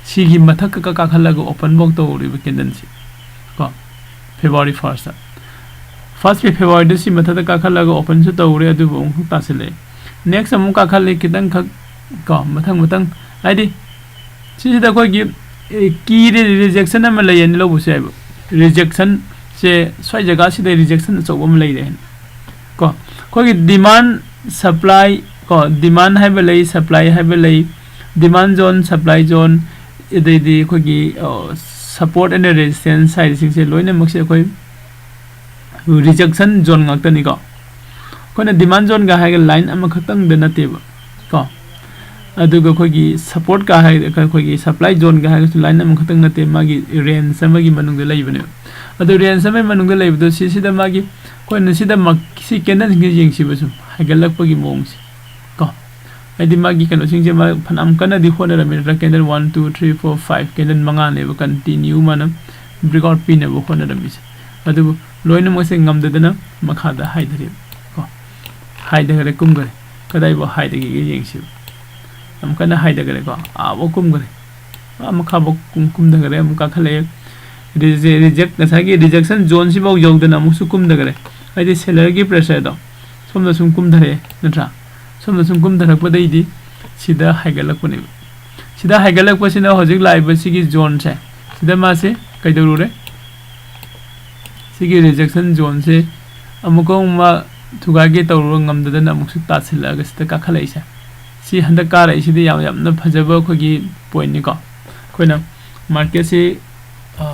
ꯁꯤꯒꯤ ꯃꯊꯛ ꯀ-, ꯀ-, ꯀꯥꯈꯠꯂꯒ ꯑꯣꯄꯟꯐꯧ ꯇꯧꯔꯤꯕ ꯀꯦꯟꯗꯜꯁꯤ ꯀꯣ, ꯐꯦꯕ꯭ꯔꯨꯋꯥꯔꯤ ꯐꯥꯔꯁꯇ꯫ First Februaryꯗ ꯁꯤ ꯃꯊꯛꯇ ꯀꯥꯈꯠꯂꯒ openꯁꯨ ꯇꯧꯔꯦ, ꯑꯗꯨꯕꯨ ꯑꯃꯨꯛ ꯇꯥꯁꯤꯜꯂꯛꯑꯦ꯫ Next ꯑꯃꯨꯛ ꯀꯥꯈꯠꯂꯤ, ꯈꯤꯇꯪꯈꯛ ꯀꯣ, ꯃꯊꯪ ꯃꯊꯪ, ꯍꯥꯏꯗꯤ ꯁꯤꯁꯤꯗ ꯑꯩꯈꯣꯏꯒꯤ, ꯑꯦ, key rejection ꯑꯃ ꯂꯩꯌꯦꯅ ꯂꯧꯕꯁꯨ ꯌꯥꯏꯕ꯫ Rejectionꯁꯦ ꯁ꯭ꯋꯥꯏ ꯖꯒꯥꯁꯤꯗ rejection ꯑꯆꯧꯕ ꯑꯃ ꯂꯩꯔꯦ ꯍꯥꯏꯅ ꯀꯣ, ꯑꯩꯈꯣꯏꯒꯤ demand supply ꯀꯣ, demand ꯍꯥꯏꯕ ꯂꯩ, supply ꯍꯥꯏꯕ ꯂꯩ, demand zone, supply zone, ꯑꯗꯩꯗꯤ ꯑꯩꯈꯣꯏꯒꯤ, ꯑ, support and resistance ꯍꯥꯏꯔꯤꯁꯤꯡꯁꯦ ꯂꯣꯏꯅꯃꯛꯁꯦ ꯑꯩꯈꯣꯏ rejection zone ꯉꯥꯛꯇꯅꯤꯀꯣ꯫ ꯑꯩꯈꯣꯏꯅ demand zoneꯒ ꯍꯥꯏꯔꯒ line ꯑꯃꯈꯛꯇꯪꯗ ꯅꯠꯇꯦꯕ ꯀꯣ, ꯑꯗꯨꯒ ꯑꯩꯈꯣꯏꯒꯤ supportꯀ ꯍꯥꯏꯔꯒ, ꯑꯩꯈꯣꯏꯒꯤ supply zoneꯒ ꯍꯥꯏꯔꯒꯁꯨ line ꯑꯃꯈꯛꯇꯪ ꯅꯠꯇꯦ, ꯃꯥꯒꯤ range ꯑꯃꯒꯤ ꯃꯅꯨꯡꯗ ꯂꯩꯕꯅꯦꯕ꯫ ꯑꯗꯨ range ꯑꯃꯒꯤ ꯃꯅꯨꯡꯗ ꯂꯩꯕꯗꯣ ꯁꯤꯁꯤꯗ ꯃꯥꯒꯤ, ꯑꯩꯈꯣꯏꯅ ꯁꯤꯗ ꯃꯛ-, ꯁꯤ candleꯁꯤꯡꯁꯦ ꯌꯦꯡꯁꯤꯕ, ꯁꯨꯝ ꯍꯥꯏꯒꯠꯂꯛꯄꯒꯤ ꯃꯑꯣꯡꯁꯦ ꯀꯣ꯫ ꯍꯥꯏꯗꯤ ꯃꯥꯒꯤ ꯀꯩꯅꯣꯁꯤꯡꯁꯦ ꯃꯥ ꯐꯅꯌꯥꯝ ꯀꯟꯅꯗꯤ ꯍꯣꯠꯅꯔꯝꯃꯤ ꯅꯠꯇ꯭ꯔꯥ? Candle one, two, three, four, five, candle ꯃꯉꯥꯅꯦꯕ continue ꯃꯥꯅ breakout ꯄꯤꯅꯕ ꯍꯣꯠꯅꯔꯝꯃꯤꯁꯦ꯫ ꯑꯗꯨꯕꯨ ꯂꯣꯏꯅꯃꯛꯁꯦ ꯉꯝꯗꯗꯅ ꯃꯈꯥꯗ ꯍꯥꯏꯊꯔꯦꯕ ꯀꯣ꯫ ꯍꯥꯏꯊꯈ꯭ꯔꯦ, ꯀꯨꯝꯈ꯭ꯔꯦ꯫ ꯀꯗꯥꯏꯐꯥꯎ ꯍꯥꯏꯊꯈꯤꯒꯦ ꯌꯦꯡꯁꯤꯕ꯫ ꯌꯥꯝ ꯀꯟꯅ ꯍꯥꯏꯊꯈ꯭ꯔꯦꯀꯣ, ꯑꯥꯐꯥꯎ ꯀꯨꯝꯈ꯭ꯔꯦ꯫ ꯑꯥ ꯃꯈꯥꯐꯥꯎ ꯀꯨꯝ-, ꯀꯨꯝꯊꯈ꯭ꯔꯦ, ꯑꯃꯨꯛ ꯀꯥꯈꯠꯂꯛꯑꯦ꯫ Reject, reject, ꯉꯁꯥꯏꯒꯤ rejection zoneꯁꯤꯐꯥꯎ ꯌꯧꯗꯅ ꯑꯃꯨꯛꯁꯨ ꯀꯨꯝꯊꯈ꯭ꯔꯦ꯫ ꯍꯥꯏꯗꯤ sellerꯒꯤ pressureꯗꯣ ꯁꯣꯝꯗ ꯁꯨꯝ ꯀꯨꯝꯊꯔꯛꯑꯦ ꯅꯠꯇ꯭ꯔꯥ? ꯁꯣꯝꯗ ꯁꯨꯝ ꯀꯨꯝꯊꯔꯛꯄꯗꯩꯗꯤ ꯁꯤꯗ ꯍꯥꯏꯒꯠꯂꯛꯄꯅꯦꯕ꯫ ꯁꯤꯗ ꯍꯥꯏꯒꯠꯂꯛꯄꯁꯤꯅ ꯍꯧꯖꯤꯛ ꯂꯥꯛꯏꯕ ꯁꯤꯒꯤ zoneꯁꯦ, ꯁꯤꯗ ꯃꯥꯁꯦ ꯀꯩꯗꯧꯔꯨꯔꯦ? ꯁꯤꯒꯤ rejection zoneꯁꯦ ꯑꯃꯨꯛꯀ ꯑꯃꯨꯛ ꯃꯥ ꯊꯨꯒꯥꯏꯒꯦ ꯇꯧꯔꯨꯔ ꯉꯝꯗꯗꯅ ꯑꯃꯨꯛꯁꯨ ꯇꯥꯁꯤꯜꯂꯛꯑꯒ ꯁꯤꯗ ꯀꯥꯈꯠꯂꯛꯏꯁꯦ꯫ ꯁꯤ ꯍꯟꯗꯛ ꯀꯥꯔꯛꯏꯁꯤꯗꯤ ꯌꯥꯝ, ꯌꯥꯝꯅ ꯐꯖꯕ ꯑꯩꯈꯣꯏꯒꯤ pointꯅꯤꯀꯣ꯫ ꯑꯩꯈꯣꯏꯅ marketꯁꯤ, ꯑ,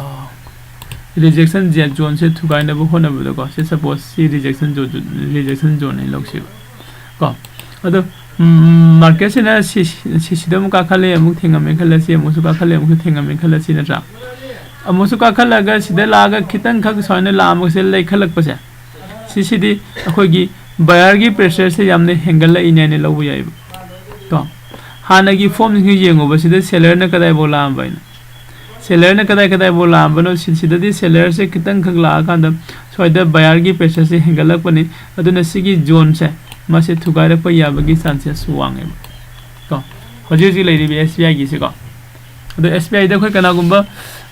rejection zoneꯁꯦ ꯊꯨꯒꯥꯏꯅꯕ ꯍꯣꯠꯅꯕꯗꯀꯣ, ꯁꯤ suppose ꯁꯤ rejection zone, rejection zoneꯅꯦ ꯂꯧꯁꯦꯕ ꯀꯣ꯫ ꯑꯗꯣ, ꯎꯝ, marketꯁꯤꯅ ꯁꯤ, ꯁꯤ, ꯁꯤꯗ ꯑꯃꯨꯛ ꯀꯥꯈꯠꯂꯦ, ꯑꯃꯨꯛ ꯊꯦꯡꯉꯝꯃꯦ ꯈꯜꯂꯁꯤ, ꯑꯃꯨꯛꯁꯨ ꯀꯥꯈꯠꯂꯦ, ꯑꯃꯨꯛꯁꯨ ꯊꯦꯡꯉꯝꯃꯦ ꯈꯜꯂꯁꯤ ꯅꯠꯇ꯭ꯔꯥ? ꯑꯃꯨꯛꯁꯨ ꯀꯥꯈꯠꯂꯒ ꯁꯤꯗ ꯂꯥꯛꯑꯒ ꯈꯤꯇꯪꯈꯛ ꯁꯨꯃꯥꯏꯅ ꯂꯥꯛꯑꯝꯕꯁꯦ ꯂꯩꯈꯠꯂꯛꯄꯁꯦ, ꯁꯤꯁꯤꯗꯤ ꯑꯩꯈꯣꯏꯒꯤ buyerꯒꯤ pressureꯁꯦ ꯌꯥꯝꯅ ꯍꯦꯟꯒꯠꯂꯛꯏꯅꯦꯅ ꯂꯧꯕ ꯌꯥꯏꯕ ꯀꯣ꯫ ꯍꯥꯟꯅꯒꯤ formꯁꯤꯡꯁꯤ ꯌꯦꯡꯉꯨꯕ, ꯁꯤꯗ sellerꯅ ꯀꯗꯥꯏꯐꯥꯎ ꯂꯥꯛꯑꯝꯕ ꯍꯥꯏꯅ꯫ Sellerꯅ ꯀꯗꯥꯏ ꯀꯗꯥꯏꯐꯥꯎ ꯂꯥꯛꯑꯝꯕꯅꯣ, ꯁꯤ-, ꯁꯤꯗꯗꯤ sellerꯁꯦ ꯈꯤꯇꯪꯈꯛ ꯂꯥꯛꯑꯀꯥꯟꯗ ꯁ꯭ꯋꯥꯏꯗ buyerꯒꯤ pressureꯁꯦ ꯍꯦꯟꯒꯠꯂꯛꯄꯅꯤ꯫ ꯑꯗꯨꯅ ꯁꯤꯒꯤ zoneꯁꯦ, ꯃꯁꯦ ꯊꯨꯒꯥꯏꯔꯛꯄ ꯌꯥꯕꯒꯤ chances ꯋꯥꯡꯉꯦꯕ ꯀꯣ꯫ ꯍꯧꯖꯤꯛ ꯍꯧꯖꯤꯛ ꯂꯩꯔꯤꯕ SBIꯒꯤꯁꯦꯀꯣ꯫ ꯑꯗꯣ SBIꯗ ꯑꯩꯈꯣꯏ ꯀꯅꯥꯒꯨꯝꯕ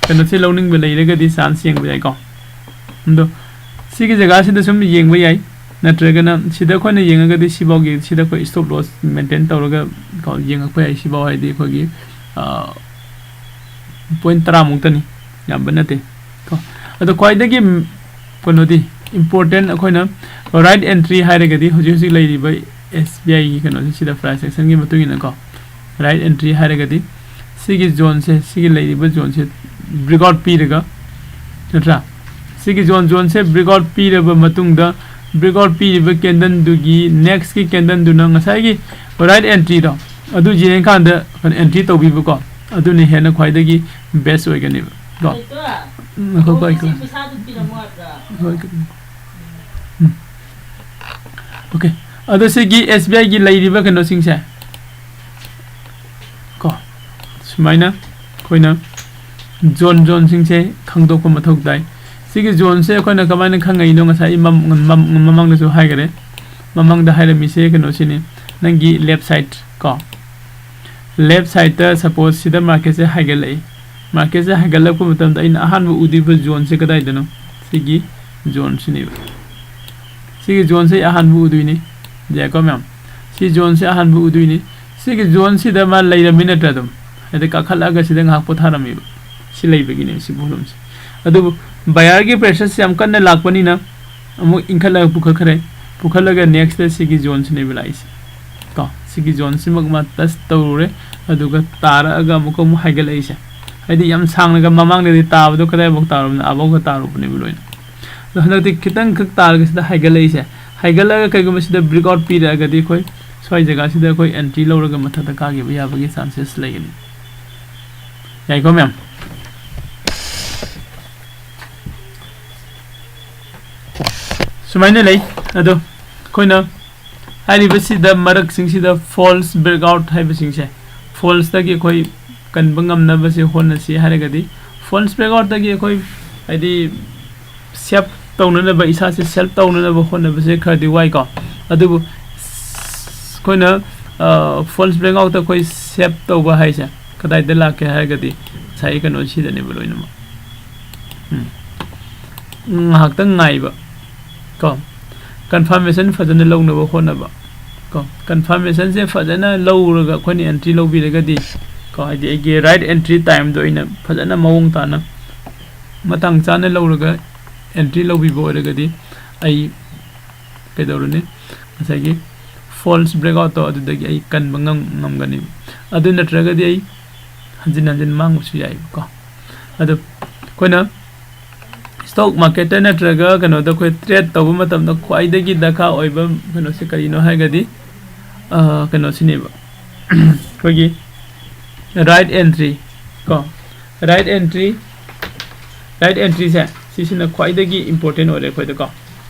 ꯀꯩꯅꯣꯁꯦ ꯂꯧꯅꯤꯡꯕ ꯂꯩꯔꯒꯗꯤ chance ꯌꯦꯡꯕ ꯌꯥꯏꯀꯣ꯫ ꯑꯗꯣ ꯁꯤꯒꯤ ꯖꯒꯥꯁꯤꯗ ꯁꯨꯝ ꯌꯦꯡꯕ ꯌꯥꯏ, ꯅꯠꯇ꯭ꯔꯒꯅ ꯁꯤꯗ ꯑꯩꯈꯣꯏꯅ ꯌꯦꯡꯉꯒꯗꯤ ꯁꯤꯐꯥꯎꯒꯤ, ꯁꯤꯗ ꯑꯩꯈꯣꯏ stop loss maintain ꯇꯧꯔꯒ ꯀꯣ ꯌꯦꯡꯉꯛꯄ ꯌꯥꯏ꯫ ꯁꯤꯐꯥꯎ ꯍꯥꯏꯗꯤ ꯑꯩꯈꯣꯏꯒꯤ ꯄꯣꯏꯟ ꯇꯔꯥꯃꯨꯛꯇꯅꯤ, ꯌꯥꯝꯕ ꯅꯠꯇꯦ ꯀꯣ꯫ ꯑꯗꯣ ꯈ꯭ꯋꯥꯏꯗꯒꯤ ꯀꯩꯅꯣꯗꯤ important, ꯑꯩꯈꯣꯏꯅ right entry ꯍꯥꯏꯔꯒꯗꯤ ꯍꯧꯖꯤꯛ ꯍꯧꯖꯤꯛ ꯂꯩꯔꯤꯕ S B I ꯒꯤ ꯀꯩꯅꯣꯁꯦ, ꯁꯤꯗ price action ꯒꯤ ꯃꯇꯨꯡ ꯏꯟꯅ ꯀꯣ, right entry ꯍꯥꯏꯔꯒꯗꯤ ꯁꯤꯒꯤ zone ꯁꯦ, ꯁꯤꯒꯤ ꯂꯩꯔꯤꯕ zone ꯁꯦ breakout ꯄꯤꯔꯒ, ꯅꯠꯇ꯭ꯔꯥ? ꯁꯤꯒꯤ zone, zone ꯁꯦ breakout ꯄꯤꯔꯕ ꯃꯇꯨꯡꯗ, breakout ꯄꯤꯔꯤꯕ candle ꯗꯨꯒꯤ next ꯀꯤ candle ꯗꯨꯅ ꯉꯁꯥꯏꯒꯤ right entry ꯗꯣ ꯑꯗꯨ ꯌꯦꯡꯉꯀꯥꯟꯗ entry ꯇꯧꯕꯤꯕꯀꯣ, ꯑꯗꯨꯅ ꯍꯦꯟꯅ ꯈ꯭ꯋꯥꯏꯗꯒꯤ best ꯑꯣꯏꯒꯅꯦꯕ ꯀꯣ꯫ ꯎꯝ, ꯉꯥꯏꯈꯣꯀꯣ, ꯑꯩ ꯉꯁꯤ ꯄꯩꯁꯥꯗꯨ ꯄꯤꯔꯝꯃꯣ ꯍꯥꯏꯕ꯭ꯔꯥ? ꯍꯣꯏ, ꯎꯝ꯫ Okay, ꯑꯗꯣ ꯁꯤꯒꯤ S B I ꯒꯤ ꯂꯩꯔꯤꯕ ꯀꯩꯅꯣꯁꯤꯡꯁꯦ ꯀꯣ, ꯁꯨꯃꯥꯏꯅ ꯑꯩꯈꯣꯏꯅ zone, zone ꯁꯤꯡꯁꯦ ꯈꯪꯗꯣꯛꯄ ꯃꯊꯧ ꯇꯥꯏ꯫ ꯁꯤꯒꯤ zone ꯁꯦ ꯑꯩꯈꯣꯏꯅ ꯀꯃꯥꯏꯅ ꯈꯪꯉꯛꯏꯅꯣ? ꯉꯁꯥꯏ ꯃꯝ-, ꯃꯝ-, ꯃꯃꯥꯡꯗꯁꯨ ꯍꯥꯏꯈꯔꯦ꯫ ꯃꯃꯥꯡꯗ ꯍꯥꯏꯔꯝꯃꯤꯁꯦ ꯀꯩꯅꯣꯁꯤꯅꯤ, ꯅꯪꯒꯤ left side ꯀꯣ, left side ꯇ suppose ꯁꯤꯗ market ꯁꯦ ꯍꯥꯏꯒꯠꯂꯛꯏ꯫ Market ꯁꯦ ꯍꯥꯏꯒꯠꯂꯛꯄ ꯃꯇꯝꯗ ꯑꯩꯅ ꯑꯍꯥꯟꯕ ꯎꯗꯣꯏꯕ zone ꯁꯦ ꯀꯗꯥꯏꯗꯅꯣ? ꯁꯤꯒꯤ zone ꯁꯤꯅꯦꯕ꯫ ꯁꯤꯒꯤ zone ꯁꯦ ꯑꯍꯥꯟꯕ ꯎꯗꯣꯏꯅꯤ꯫ ꯌꯥꯏꯀꯣ ꯃꯌꯥꯝ? ꯁꯤ zone ꯁꯦ ꯑꯍꯥꯟꯕ ꯎꯗꯣꯏꯅꯤ꯫ ꯁꯤꯒꯤ zone ꯁꯤꯗ ꯃꯥ ꯂꯩꯔꯝꯃꯤ ꯅꯠꯇ꯭ꯔꯥ? ꯑꯗꯨꯝ ꯍꯥꯏꯗꯤ ꯀꯥꯈꯠꯂꯛꯑꯒ ꯁꯤꯗ ꯉꯥꯏꯍꯥꯛ ꯄꯣꯊꯥꯔꯝꯃꯤꯕ꯫ ꯁꯤ ꯂꯩꯕꯒꯤꯅꯦ ꯁꯤ volume ꯁꯦ꯫ ꯑꯗꯨꯕꯨ buyer ꯒꯤ pressure ꯁꯦ ꯌꯥꯝ ꯀꯟꯅ ꯂꯥꯛꯄꯅꯤꯅ ꯑꯃꯨꯛ ꯏꯟꯈꯠꯂꯒ ꯄꯨꯈꯠꯈ꯭ꯔꯦ꯫ ꯄꯨꯈꯠꯂꯒ next ꯁꯤꯒꯤ zone ꯁꯤꯅꯦꯕ ꯂꯥꯛꯏꯁꯦ꯫ ꯀꯣ, ꯁꯤꯒꯤ zone ꯁꯤꯃꯛ ꯃꯥ touch ꯇꯧꯔꯨꯔꯦ, ꯑꯗꯨꯒ ꯇꯥꯔꯛꯑꯒ ꯑꯃꯨꯛꯀ ꯑꯃꯨꯛ ꯍꯥꯏꯒꯠꯂꯛꯏꯁꯦ꯫ ꯍꯥꯏꯗꯤ ꯌꯥꯝ ꯁꯥꯡꯅꯒ ꯃꯃꯥꯡꯗꯗꯤ ꯇꯥꯕꯗꯣ ꯀꯗꯥꯏꯐꯥꯎ ꯇꯥꯔꯨꯕꯅꯣ? ꯑꯥꯐꯥꯎꯒ ꯇꯥꯔꯨꯕꯅꯦꯕ ꯂꯣꯏꯅ꯫ ꯑꯗꯣ ꯍꯟꯗꯛꯇꯤ ꯈꯤꯇꯪ ꯈꯛ ꯇꯥꯔꯒ ꯁꯤꯗ ꯍꯥꯏꯒꯠꯂꯛꯏꯁꯦ꯫ ꯍꯥꯏꯒꯠꯂꯒ ꯀꯩꯒꯨꯝꯕ ꯁꯤꯗ breakout ꯄꯤꯔꯛꯑꯒꯗꯤ ꯑꯩꯈꯣꯏ ꯁ꯭ꯋꯥꯏ ꯖꯒꯥꯁꯤꯗ ꯑꯩꯈꯣꯏ entry ꯂꯧꯔꯒ ꯃꯊꯛꯇ ꯀꯥꯈꯤꯕ ꯌꯥꯕꯒꯤ chances ꯂꯩꯒꯅꯤ꯫ ꯌꯥꯏꯀꯣ ꯃꯌꯥꯝ? ꯁꯨꯃꯥꯏꯅ ꯂꯩ꯫ ꯑꯗꯣ ꯑꯩꯈꯣꯏꯅ ꯍꯥꯏꯔꯤꯕꯁꯤꯗ ꯃꯔꯛꯁꯤꯡꯁꯤꯗ false breakout ꯍꯥꯏꯕꯁꯤꯡꯁꯦ, false ꯇꯒꯤ ꯑꯩꯈꯣꯏ ꯀꯟꯕ ꯉꯝꯅꯕꯁꯦ ꯍꯣꯠꯅꯁꯤ ꯍꯥꯏꯔꯒꯗꯤ, false breakout ꯇꯒꯤ ꯑꯩꯈꯣꯏ ꯍꯥꯏꯗꯤ save ꯇꯧꯅꯅꯕ, ꯏꯁꯥꯁꯦ save ꯇꯧꯅꯅꯕ ꯍꯣꯠꯅꯕꯁꯦ ꯈꯔꯗꯤ ꯋꯥꯏꯀꯣ꯫ ꯑꯗꯨꯕꯨ ꯑꯩꯈꯣꯏꯅ, ꯑ, false breakout ꯇ ꯑꯩꯈꯣꯏ save ꯇꯧꯕ ꯍꯥꯏꯁꯦ ꯀꯗꯥꯏꯗ ꯂꯥꯛꯀꯦ ꯍꯥꯏꯔꯒꯗꯤ ꯉꯁꯥꯏꯒꯤ ꯀꯩꯅꯣꯁꯤꯗꯅꯦꯕ ꯂꯣꯏꯅꯃꯛ꯫ ꯎꯝ꯫ ꯉꯥꯏꯍꯥꯛꯇꯪ ꯉꯥꯏꯕ꯫ ꯀꯣ, ꯀꯟꯐꯥꯔꯃꯦꯁꯟ ꯐꯖꯅ ꯂꯧꯅꯕ ꯍꯣꯠꯅꯕ꯫ ꯀꯣ, ꯀꯟꯐꯥꯔꯃꯦꯁꯟꯁꯦ ꯐꯖꯅ ꯂꯧꯔꯒ ꯑꯩꯈꯣꯏꯅ ꯑꯦꯟꯇ꯭ꯔꯤ ꯂꯧꯕꯤꯔꯒꯗꯤ, ꯀꯣ, ꯍꯥꯏꯗꯤ ꯑꯩꯒꯤ ꯔꯥꯏꯠ ꯑꯦꯟꯇ꯭ꯔꯤ ꯇꯥꯏꯝꯗꯣ ꯑꯩꯅ ꯐꯖꯅ ꯃꯑꯣꯡ ꯇꯥꯅ ꯃꯇꯥꯡ ꯆꯥꯅ ꯂꯧꯔꯒ ꯑꯦꯟꯇ꯭ꯔꯤ ꯂꯧꯕꯤꯕ ꯑꯣꯏꯔꯒꯗꯤ, ꯑꯩ ꯀꯩꯗꯧꯔꯨꯅꯤ, ꯉꯁꯥꯏꯒꯤ ꯐꯣꯜꯁ ꯕ꯭ꯔꯦꯛꯑꯥꯎꯠꯇꯣ ꯑꯗꯨꯗꯒꯤ ꯑꯩ ꯀꯟꯕ ꯉꯝ ꯉꯝꯒꯅꯤ꯫ ꯑꯗꯨ ꯅꯠꯇ꯭ꯔꯒꯗꯤ ꯑꯩ ꯍꯟꯖꯤꯟ ꯍꯟꯖꯤꯟ ꯃꯥꯡꯕꯁꯨ ꯌꯥꯏꯕꯀꯣ꯫ ꯑꯗꯨ ꯑꯩꯈꯣꯏꯅ ꯁ꯭ꯇꯣꯛ ꯃꯥꯔꯀꯦꯠꯇ ꯅꯠꯇ꯭ꯔꯒ ꯀꯩꯅꯣꯗ ꯑꯩꯈꯣꯏ ꯇ꯭ꯔꯦꯠ ꯇꯧꯕ ꯃꯇꯝꯗ ꯈ꯭ꯋꯥꯏꯗꯒꯤ ꯗꯔꯀꯥꯔ ꯑꯣꯏꯕ ꯀꯩꯅꯣꯁꯦ ꯀꯔꯤꯅꯣ ꯍꯥꯏꯔꯒꯗꯤ, ꯑ, ꯀꯩꯅꯣꯁꯤꯅꯦꯕ, ꯑꯩꯈꯣꯏꯒꯤ ꯔꯥꯏꯠ ꯑꯦꯟꯇ꯭ꯔꯤ ꯀꯣ꯫ ꯔꯥꯏꯠ ꯑꯦꯟꯇ꯭ꯔꯤ, ꯔꯥꯏꯠ ꯑꯦꯟꯇ꯭ꯔꯤꯁꯦ ꯁꯤꯁꯤꯅ ꯈ꯭ꯋꯥꯏꯗꯒꯤ ꯏꯝꯄꯣꯔꯇꯦꯟ ꯑꯣꯏꯔꯦ ꯑꯩꯈꯣꯏꯗꯀꯣ꯫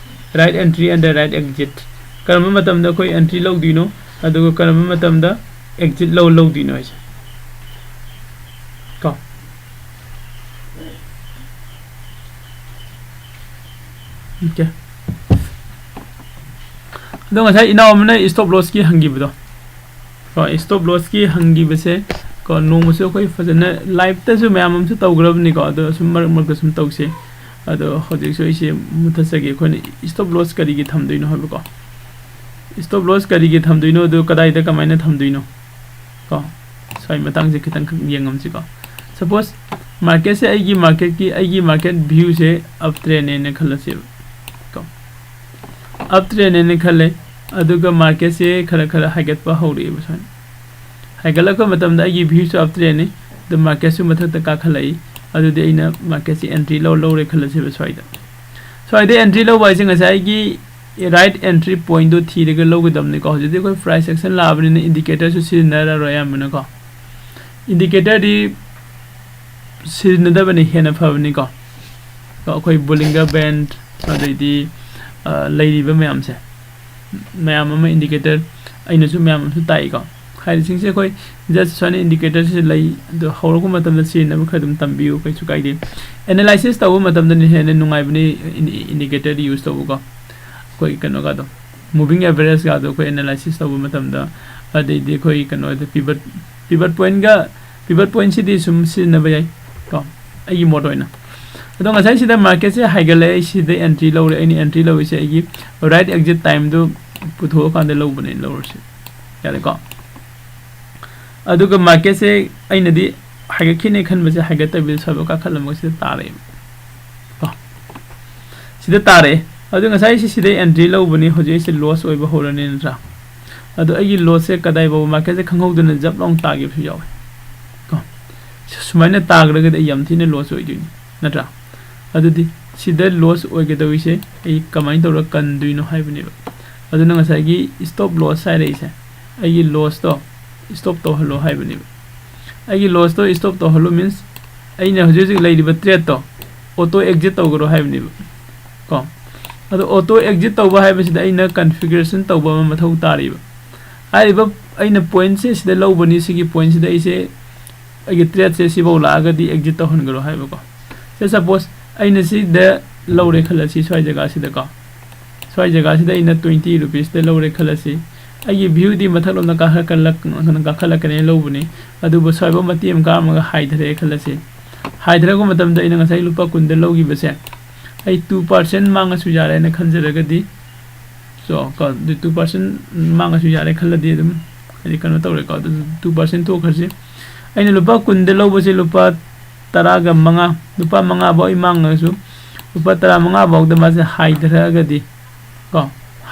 Right entry and the right exit, ꯀꯔꯝꯕ ꯃꯇꯝꯗ ꯑꯩꯈꯣꯏ ꯑꯦꯟꯇ꯭ꯔꯤ ꯂꯧꯗꯣꯏꯅꯣ, ꯑꯗꯨꯒ ꯀꯔꯝꯕ ꯃꯇꯝꯗ ꯑꯦꯛꯖꯤꯠ ꯂꯧ ꯂꯧꯗꯣꯏꯅꯣ ꯍꯥꯏꯁꯦ ꯀꯣ꯫ ꯑꯣꯀꯦ꯫ ꯑꯗꯣ ꯉꯁꯥꯏ ꯏꯅꯥꯎ ꯑꯃꯅ ꯁ꯭ꯇꯣꯞ ꯂꯣꯁꯀꯤ ꯍꯪꯈꯤꯕꯗꯣ, ꯀꯣ, ꯁ꯭ꯇꯣꯞ ꯂꯣꯁꯀꯤ ꯍꯪꯈꯤꯕꯁꯦ, ꯀꯣ, ꯅꯣꯡꯃꯁꯨ ꯑꯩꯈꯣꯏ ꯐꯖꯅ ꯂꯥꯏꯞꯇꯁꯨ ꯃꯌꯥꯝ ꯑꯃꯁꯨ ꯇꯧꯈ꯭ꯔꯕꯅꯤꯀꯣ, ꯑꯗꯣ ꯁꯨꯝ ꯃꯔꯛ ꯃꯔꯛꯇ ꯁꯨꯝ ꯇꯧꯁꯦ꯫ ꯑꯗꯣ ꯍꯧꯖꯤꯛꯁꯨ ꯑꯩꯁꯦ ꯃꯨꯠꯊꯠꯆꯒꯦ, ꯑꯩꯈꯣꯏꯅ ꯁ꯭ꯇꯣꯞ ꯂꯣꯁ ꯀꯔꯤꯒꯤ ꯊꯝꯗꯣꯏꯅꯣ ꯍꯥꯏꯕꯀꯣ꯫ ꯁ꯭ꯇꯣꯞ ꯂꯣꯁ ꯀꯔꯤꯒꯤ ꯊꯝꯗꯣꯏꯅꯣ, ꯑꯗꯨ ꯀꯗꯥꯏꯗ ꯀꯃꯥꯏꯅ ꯊꯝꯗꯣꯏꯅꯣ, ꯀꯣ, ꯁ꯭ꯋꯥꯏ ꯃꯇꯥꯡꯁꯦ ꯈꯤꯇꯪꯈꯛ ꯌꯦꯡꯉꯝꯁꯤꯀꯣ꯫ ꯁꯄꯣꯁ ꯃꯥꯔꯀꯦꯠꯁꯦ ꯑꯩꯒꯤ ꯃꯥꯔꯀꯦꯠꯀꯤ, ꯑꯩꯒꯤ ꯃꯥꯔꯀꯦꯠ ꯚ꯭ꯌꯨꯁꯦ ꯑꯞ ꯇ꯭ꯔꯦꯟꯅꯦꯅ ꯈꯜꯂꯁꯦꯕ ꯀꯣ꯫ ꯑꯞ ꯇ꯭ꯔꯦꯟꯅꯦꯅ ꯈꯜꯂꯦ, ꯑꯗꯨꯒ ꯃꯥꯔꯀꯦꯠꯁꯦ ꯈꯔ ꯈꯔ ꯍꯥꯏꯒꯠꯄ ꯍꯧꯔꯛꯑꯦꯕ ꯁꯨꯃꯥꯏꯅ꯫ ꯍꯥꯏꯒꯠꯂꯛꯄ ꯃꯇꯝꯗ ꯑꯩꯒꯤ ꯚ꯭ꯌꯨꯁꯨ ꯑꯞ ꯇ꯭ꯔꯦꯟꯅꯤ, ꯑꯗꯨ ꯃꯥꯔꯀꯦꯠꯁꯨ ꯃꯊꯛꯇ ꯀꯥꯈꯠꯂꯛꯏ꯫ ꯑꯗꯨꯗꯤ ꯑꯩꯅ ꯃꯥꯔꯀꯦꯠꯁꯦ ꯑꯦꯟꯇ꯭ꯔꯤ ꯂꯧ ꯂꯧꯔꯦ ꯈꯜꯂꯁꯦꯕ ꯁ꯭ꯋꯥꯏꯗ꯫ ꯁ꯭ꯋꯥꯏꯗ ꯑꯦꯟꯇ꯭ꯔꯤ ꯂꯧꯕ ꯍꯥꯏꯁꯦ ꯉꯁꯥꯏꯒꯤ ꯔꯥꯏꯠ ꯑꯦꯟꯇ꯭ꯔꯤ ꯄꯣꯏꯟꯠꯇꯣ ꯊꯤꯔꯒ ꯂꯧꯒꯗꯕꯅꯤꯀꯣ꯫ ꯍꯧꯖꯤꯛꯇꯤ ꯑꯩꯈꯣꯏ ꯄ꯭ꯔꯥꯏꯁ ꯑꯦꯛꯁꯟ ꯂꯥꯛꯑꯕꯅꯤꯅ ꯏꯟꯗꯤꯀꯦꯇꯔꯁꯨ ꯁꯤꯖꯤꯟꯅꯔꯔꯣꯏ ꯑꯌꯥꯝꯕꯅꯀꯣ꯫ ꯏꯟꯗꯤꯀꯦꯇꯔꯗꯤ ꯁꯤꯖꯤꯟꯅꯗꯕꯅ ꯍꯦꯟꯅ ꯐꯕꯅꯤꯀꯣ꯫ ꯀꯣ, ꯑꯩꯈꯣꯏ ꯕꯣꯂꯤꯡꯒꯔ ꯕꯦꯟꯗ, ꯑꯗꯩꯗꯤ, ꯑ, ꯂꯩꯔꯤꯕ ꯃꯌꯥꯝꯁꯦ, ꯃꯌꯥꯝ ꯑꯃ ꯏꯟꯗꯤꯀꯦꯇꯔ ꯑꯩꯅꯁꯨ ꯃꯌꯥꯝ ꯑꯃꯁꯨ ꯇꯥꯛꯏꯀꯣ꯫ ꯍꯥꯏꯔꯤꯁꯤꯡꯁꯦ ꯑꯩꯈꯣꯏ just ꯁꯨꯃꯥꯏꯅ ꯏꯟꯗꯤꯀꯦꯇꯔꯁꯤ ꯂꯩ, ꯑꯗꯣ ꯍꯧꯔꯛꯄ ꯃꯇꯝꯗ ꯁꯤꯖꯤꯟꯅꯕ ꯈꯔ ꯑꯗꯨꯝ ꯇꯝꯕꯤꯌꯨ, ꯀꯩꯁꯨ ꯀꯥꯏꯗꯦ꯫ ꯑꯦꯅꯥꯂꯥꯏꯁꯤꯁ ꯇꯧꯕ ꯃꯇꯝꯗꯅ ꯍꯦꯟꯅ ꯅꯨꯡꯉꯥꯏꯕꯅꯤ ꯏꯟꯗꯤꯀꯦꯇꯔꯗꯤ ꯌꯨꯁ ꯇꯧꯕꯀꯣ꯫ ꯑꯩꯈꯣꯏ ꯀꯩꯅꯣꯒꯗꯣ, ꯃꯨꯚꯤꯡ ꯑꯦꯚꯔꯦꯖꯀꯗꯣ ꯑꯩꯈꯣꯏ ꯑꯦꯅꯥꯂꯥꯏꯁꯤꯁ ꯇꯧꯕ ꯃꯇꯝꯗ, ꯑꯗꯩꯗꯤ ꯑꯩꯈꯣꯏ ꯀꯩꯅꯣꯗ ꯄꯤꯚꯠ, ꯄꯤꯚꯠ ꯄꯣꯏꯟꯠꯀ, ꯄꯤꯚꯠ ꯄꯣꯏꯟꯠꯁꯤꯗꯤ ꯁꯨꯝ ꯁꯤꯖꯤꯟꯅꯕ ꯌꯥꯏ ꯀꯣ, ꯑꯩꯒꯤ ꯃꯣꯠ ꯑꯣꯏꯅ꯫ ꯑꯗꯣ ꯉꯁꯥꯏ ꯁꯤꯗ ꯃꯥꯔꯀꯦꯠꯁꯦ ꯍꯥꯏꯒꯠꯂꯛꯑꯦ, ꯑꯩ ꯁꯤꯗ ꯑꯦꯟꯇ꯭ꯔꯤ ꯂꯧꯔꯦ꯫ ꯑꯩꯅ ꯑꯦꯟꯇ꯭ꯔꯤ ꯂꯧꯔꯤꯁꯦ ꯑꯩꯒꯤ ꯔꯥꯏꯠ ꯑꯦꯛꯖꯤꯠ ꯇꯥꯏꯝꯗꯨ ꯄꯨꯊꯣꯛꯑꯀꯥꯟꯗ ꯂꯧꯕꯅꯦ, ꯂꯧꯔꯁꯦ, ꯌꯥꯔꯦꯀꯣ? ꯑꯗꯨꯒ ꯃꯥꯔꯀꯦꯠꯁꯦ ꯑꯩꯅꯗꯤ ꯍꯥꯏꯒꯠꯈꯤꯅꯦ ꯈꯟꯕꯁꯦ ꯍꯥꯏꯒꯠꯇꯕꯤꯗ ꯁ꯭ꯋꯥꯏꯐꯥꯎ ꯀꯥꯈꯠꯂꯝꯃꯒ ꯁꯤꯗ ꯇꯥꯔꯛꯑꯦꯕ ꯀꯣ꯫ ꯁꯤꯗ ꯇꯥꯔꯛꯑꯦ꯫ ꯑꯗꯨ ꯉꯁꯥꯏ ꯑꯩꯁꯦ ꯁꯤꯗꯩ ꯑꯦꯟꯇ꯭ꯔꯤ ꯂꯧꯕꯅꯤ, ꯍꯧꯖꯤꯛ ꯑꯩꯁꯦ ꯂꯣꯁ ꯑꯣꯏꯕ ꯍꯧꯔꯅꯤ, ꯅꯠꯇ꯭ꯔꯥ? ꯑꯗꯣ ꯑꯩꯒꯤ ꯂꯣꯁꯁꯦ ꯀꯗꯥꯏꯐꯥꯎꯕ, ꯃꯥꯔꯀꯦꯠꯁꯦ ꯈꯪꯍꯧꯗꯅ ꯖꯞ ꯂꯥꯎꯅ ꯇꯥꯈꯤꯕꯁꯨ ꯌꯥꯎꯋꯦ ꯀꯣ꯫ ꯁꯨꯃꯥꯏꯅ ꯇꯥꯈ꯭ꯔꯒꯗꯤ ꯑꯩ ꯌꯥꯝ ꯊꯤꯅ ꯂꯣꯁ ꯑꯣꯏꯗꯣꯏꯅꯤ, ꯅꯠꯇ꯭ꯔꯥ? ꯑꯗꯨꯗꯤ ꯁꯤꯗ ꯂꯣꯁ ꯑꯣꯏꯒꯗꯧꯔꯤꯁꯦ ꯑꯩ ꯀꯃꯥꯏꯅ ꯇꯧꯔꯒ ꯀꯟꯗꯣꯏꯅꯣ ꯍꯥꯏꯕꯅꯦꯕ꯫ ꯑꯗꯨꯅ ꯉꯁꯥꯏꯒꯤ ꯁ꯭ꯇꯣꯞ ꯂꯣꯁ ꯍꯥꯏꯔꯛꯏꯁꯦ, ꯑꯩꯒꯤ ꯂꯣꯁꯇꯣ ꯁ꯭ꯇꯣꯞ ꯇꯧꯍꯜꯂꯣ ꯍꯥꯏꯕꯅꯦꯕ꯫ ꯑꯩꯒꯤ ꯂꯣꯁꯇꯣ ꯁ꯭ꯇꯣꯞ ꯇꯧꯍꯜꯂꯣ means ꯑꯩꯅ ꯍꯧꯖꯤꯛ ꯍꯧꯖꯤꯛ ꯂꯩꯔꯤꯕ ꯇ꯭ꯔꯦꯠꯇꯣ ꯑꯣꯇꯣ ꯑꯦꯛꯖꯤꯠ ꯇꯧꯈ꯭ꯔꯣ ꯍꯥꯏꯕꯅꯦꯕ ꯀꯣ꯫ ꯑꯗꯣ ꯑꯣꯇꯣ ꯑꯦꯛꯖꯤꯠ ꯇꯧꯕ ꯍꯥꯏꯕꯁꯤꯗ ꯑꯩꯅ ꯀꯟꯐꯤꯒꯔꯦꯁꯟ ꯇꯧꯕ ꯑꯃ ꯃꯊꯧ ꯇꯥꯔꯤꯕ꯫ ꯍꯥꯏꯔꯤꯕ ꯑꯩꯅ ꯄꯣꯏꯟꯠꯁꯦ ꯁꯤꯗ ꯂꯧꯕꯅꯤ, ꯁꯤꯒꯤ ꯄꯣꯏꯟꯠꯁꯤꯗ ꯑꯩꯁꯦ ꯑꯩꯒꯤ ꯇ꯭ꯔꯦꯠꯁꯦ ꯁꯤꯐꯧ ꯂꯥꯛꯑꯒꯗꯤ ꯑꯦꯛꯖꯤꯠ ꯇꯧꯍꯟꯈ꯭ꯔꯣ ꯍꯥꯏꯕꯀꯣ꯫ ꯁꯦ ꯁꯄꯣꯁ ꯑꯩꯅ ꯁꯤꯗ ꯂꯧꯔꯦ ꯈꯜꯂꯁꯤ, ꯁ꯭ꯋꯥꯏ ꯖꯒꯥꯁꯤꯗꯀꯣ, ꯁ꯭ꯋꯥꯏ ꯖꯒꯥꯁꯤꯗ ꯑꯩꯅ ꯇ꯭ꯋꯦꯟꯇꯤ ꯔꯨꯄꯤꯁꯇ ꯂꯧꯔꯦ ꯈꯜꯂꯁꯤ꯫ ꯑꯩꯒꯤ ꯚ꯭ꯌꯨꯗꯤ ꯃꯊꯛꯂꯣꯝꯗ ꯀꯥꯈꯠꯂꯛꯀꯅꯤ ꯂꯧꯕꯅꯤ, ꯑꯗꯨꯕꯨ ꯁ꯭ꯋꯥꯏꯐꯥꯎ ꯃꯇꯦꯛ ꯑꯃ ꯀꯥꯔꯝꯃꯒ ꯍꯥꯏꯊꯔꯛꯑꯦ ꯈꯜꯂꯁꯤ꯫ ꯍꯥꯏꯊꯔꯛꯄ ꯃꯇꯝꯗ ꯑꯩꯅ ꯉꯁꯥꯏ ꯂꯨꯄꯥ ꯀꯨꯟꯗ ꯂꯧꯈꯤꯕꯁꯦ ꯑꯩ ꯇꯨ ꯄꯥꯔꯁꯦꯟ ꯃꯥꯡꯉꯁꯨ ꯌꯥꯔꯦꯅ ꯈꯟꯖꯔꯒꯗꯤ, so ꯀꯣ, ꯑꯗꯨ ꯇꯨ ꯄꯥꯔꯁꯦꯟ ꯃꯥꯡꯉꯁꯨ ꯌꯥꯔꯦ ꯈꯜꯂꯗꯤ ꯑꯗꯨꯝ ꯍꯥꯏꯗꯤ ꯀꯩꯅꯣ ꯇꯧꯔꯦꯀꯣ꯫ ꯑꯗꯨ ꯇꯨ ꯄꯥꯔꯁꯦꯟ ꯇꯣꯛꯈ꯭ꯔꯁꯤ꯫ ꯑꯩꯅ ꯂꯨꯄꯥ ꯀꯨꯟꯗ ꯂꯧꯕꯁꯦ ꯂꯨꯄꯥ ꯇꯔꯥꯒ ꯃꯉꯥ, ꯂꯨꯄꯥ ꯃꯉꯥ ꯐꯥꯎ ꯑꯩ ꯃꯥꯡꯉꯒꯁꯨ ꯂꯨꯄꯥ ꯇꯔꯥ ꯃꯉꯥ ꯐꯥꯎꯗ ꯃꯥꯁꯦ ꯍꯥꯏꯊꯔꯛꯑꯒꯗꯤ ꯀꯣ,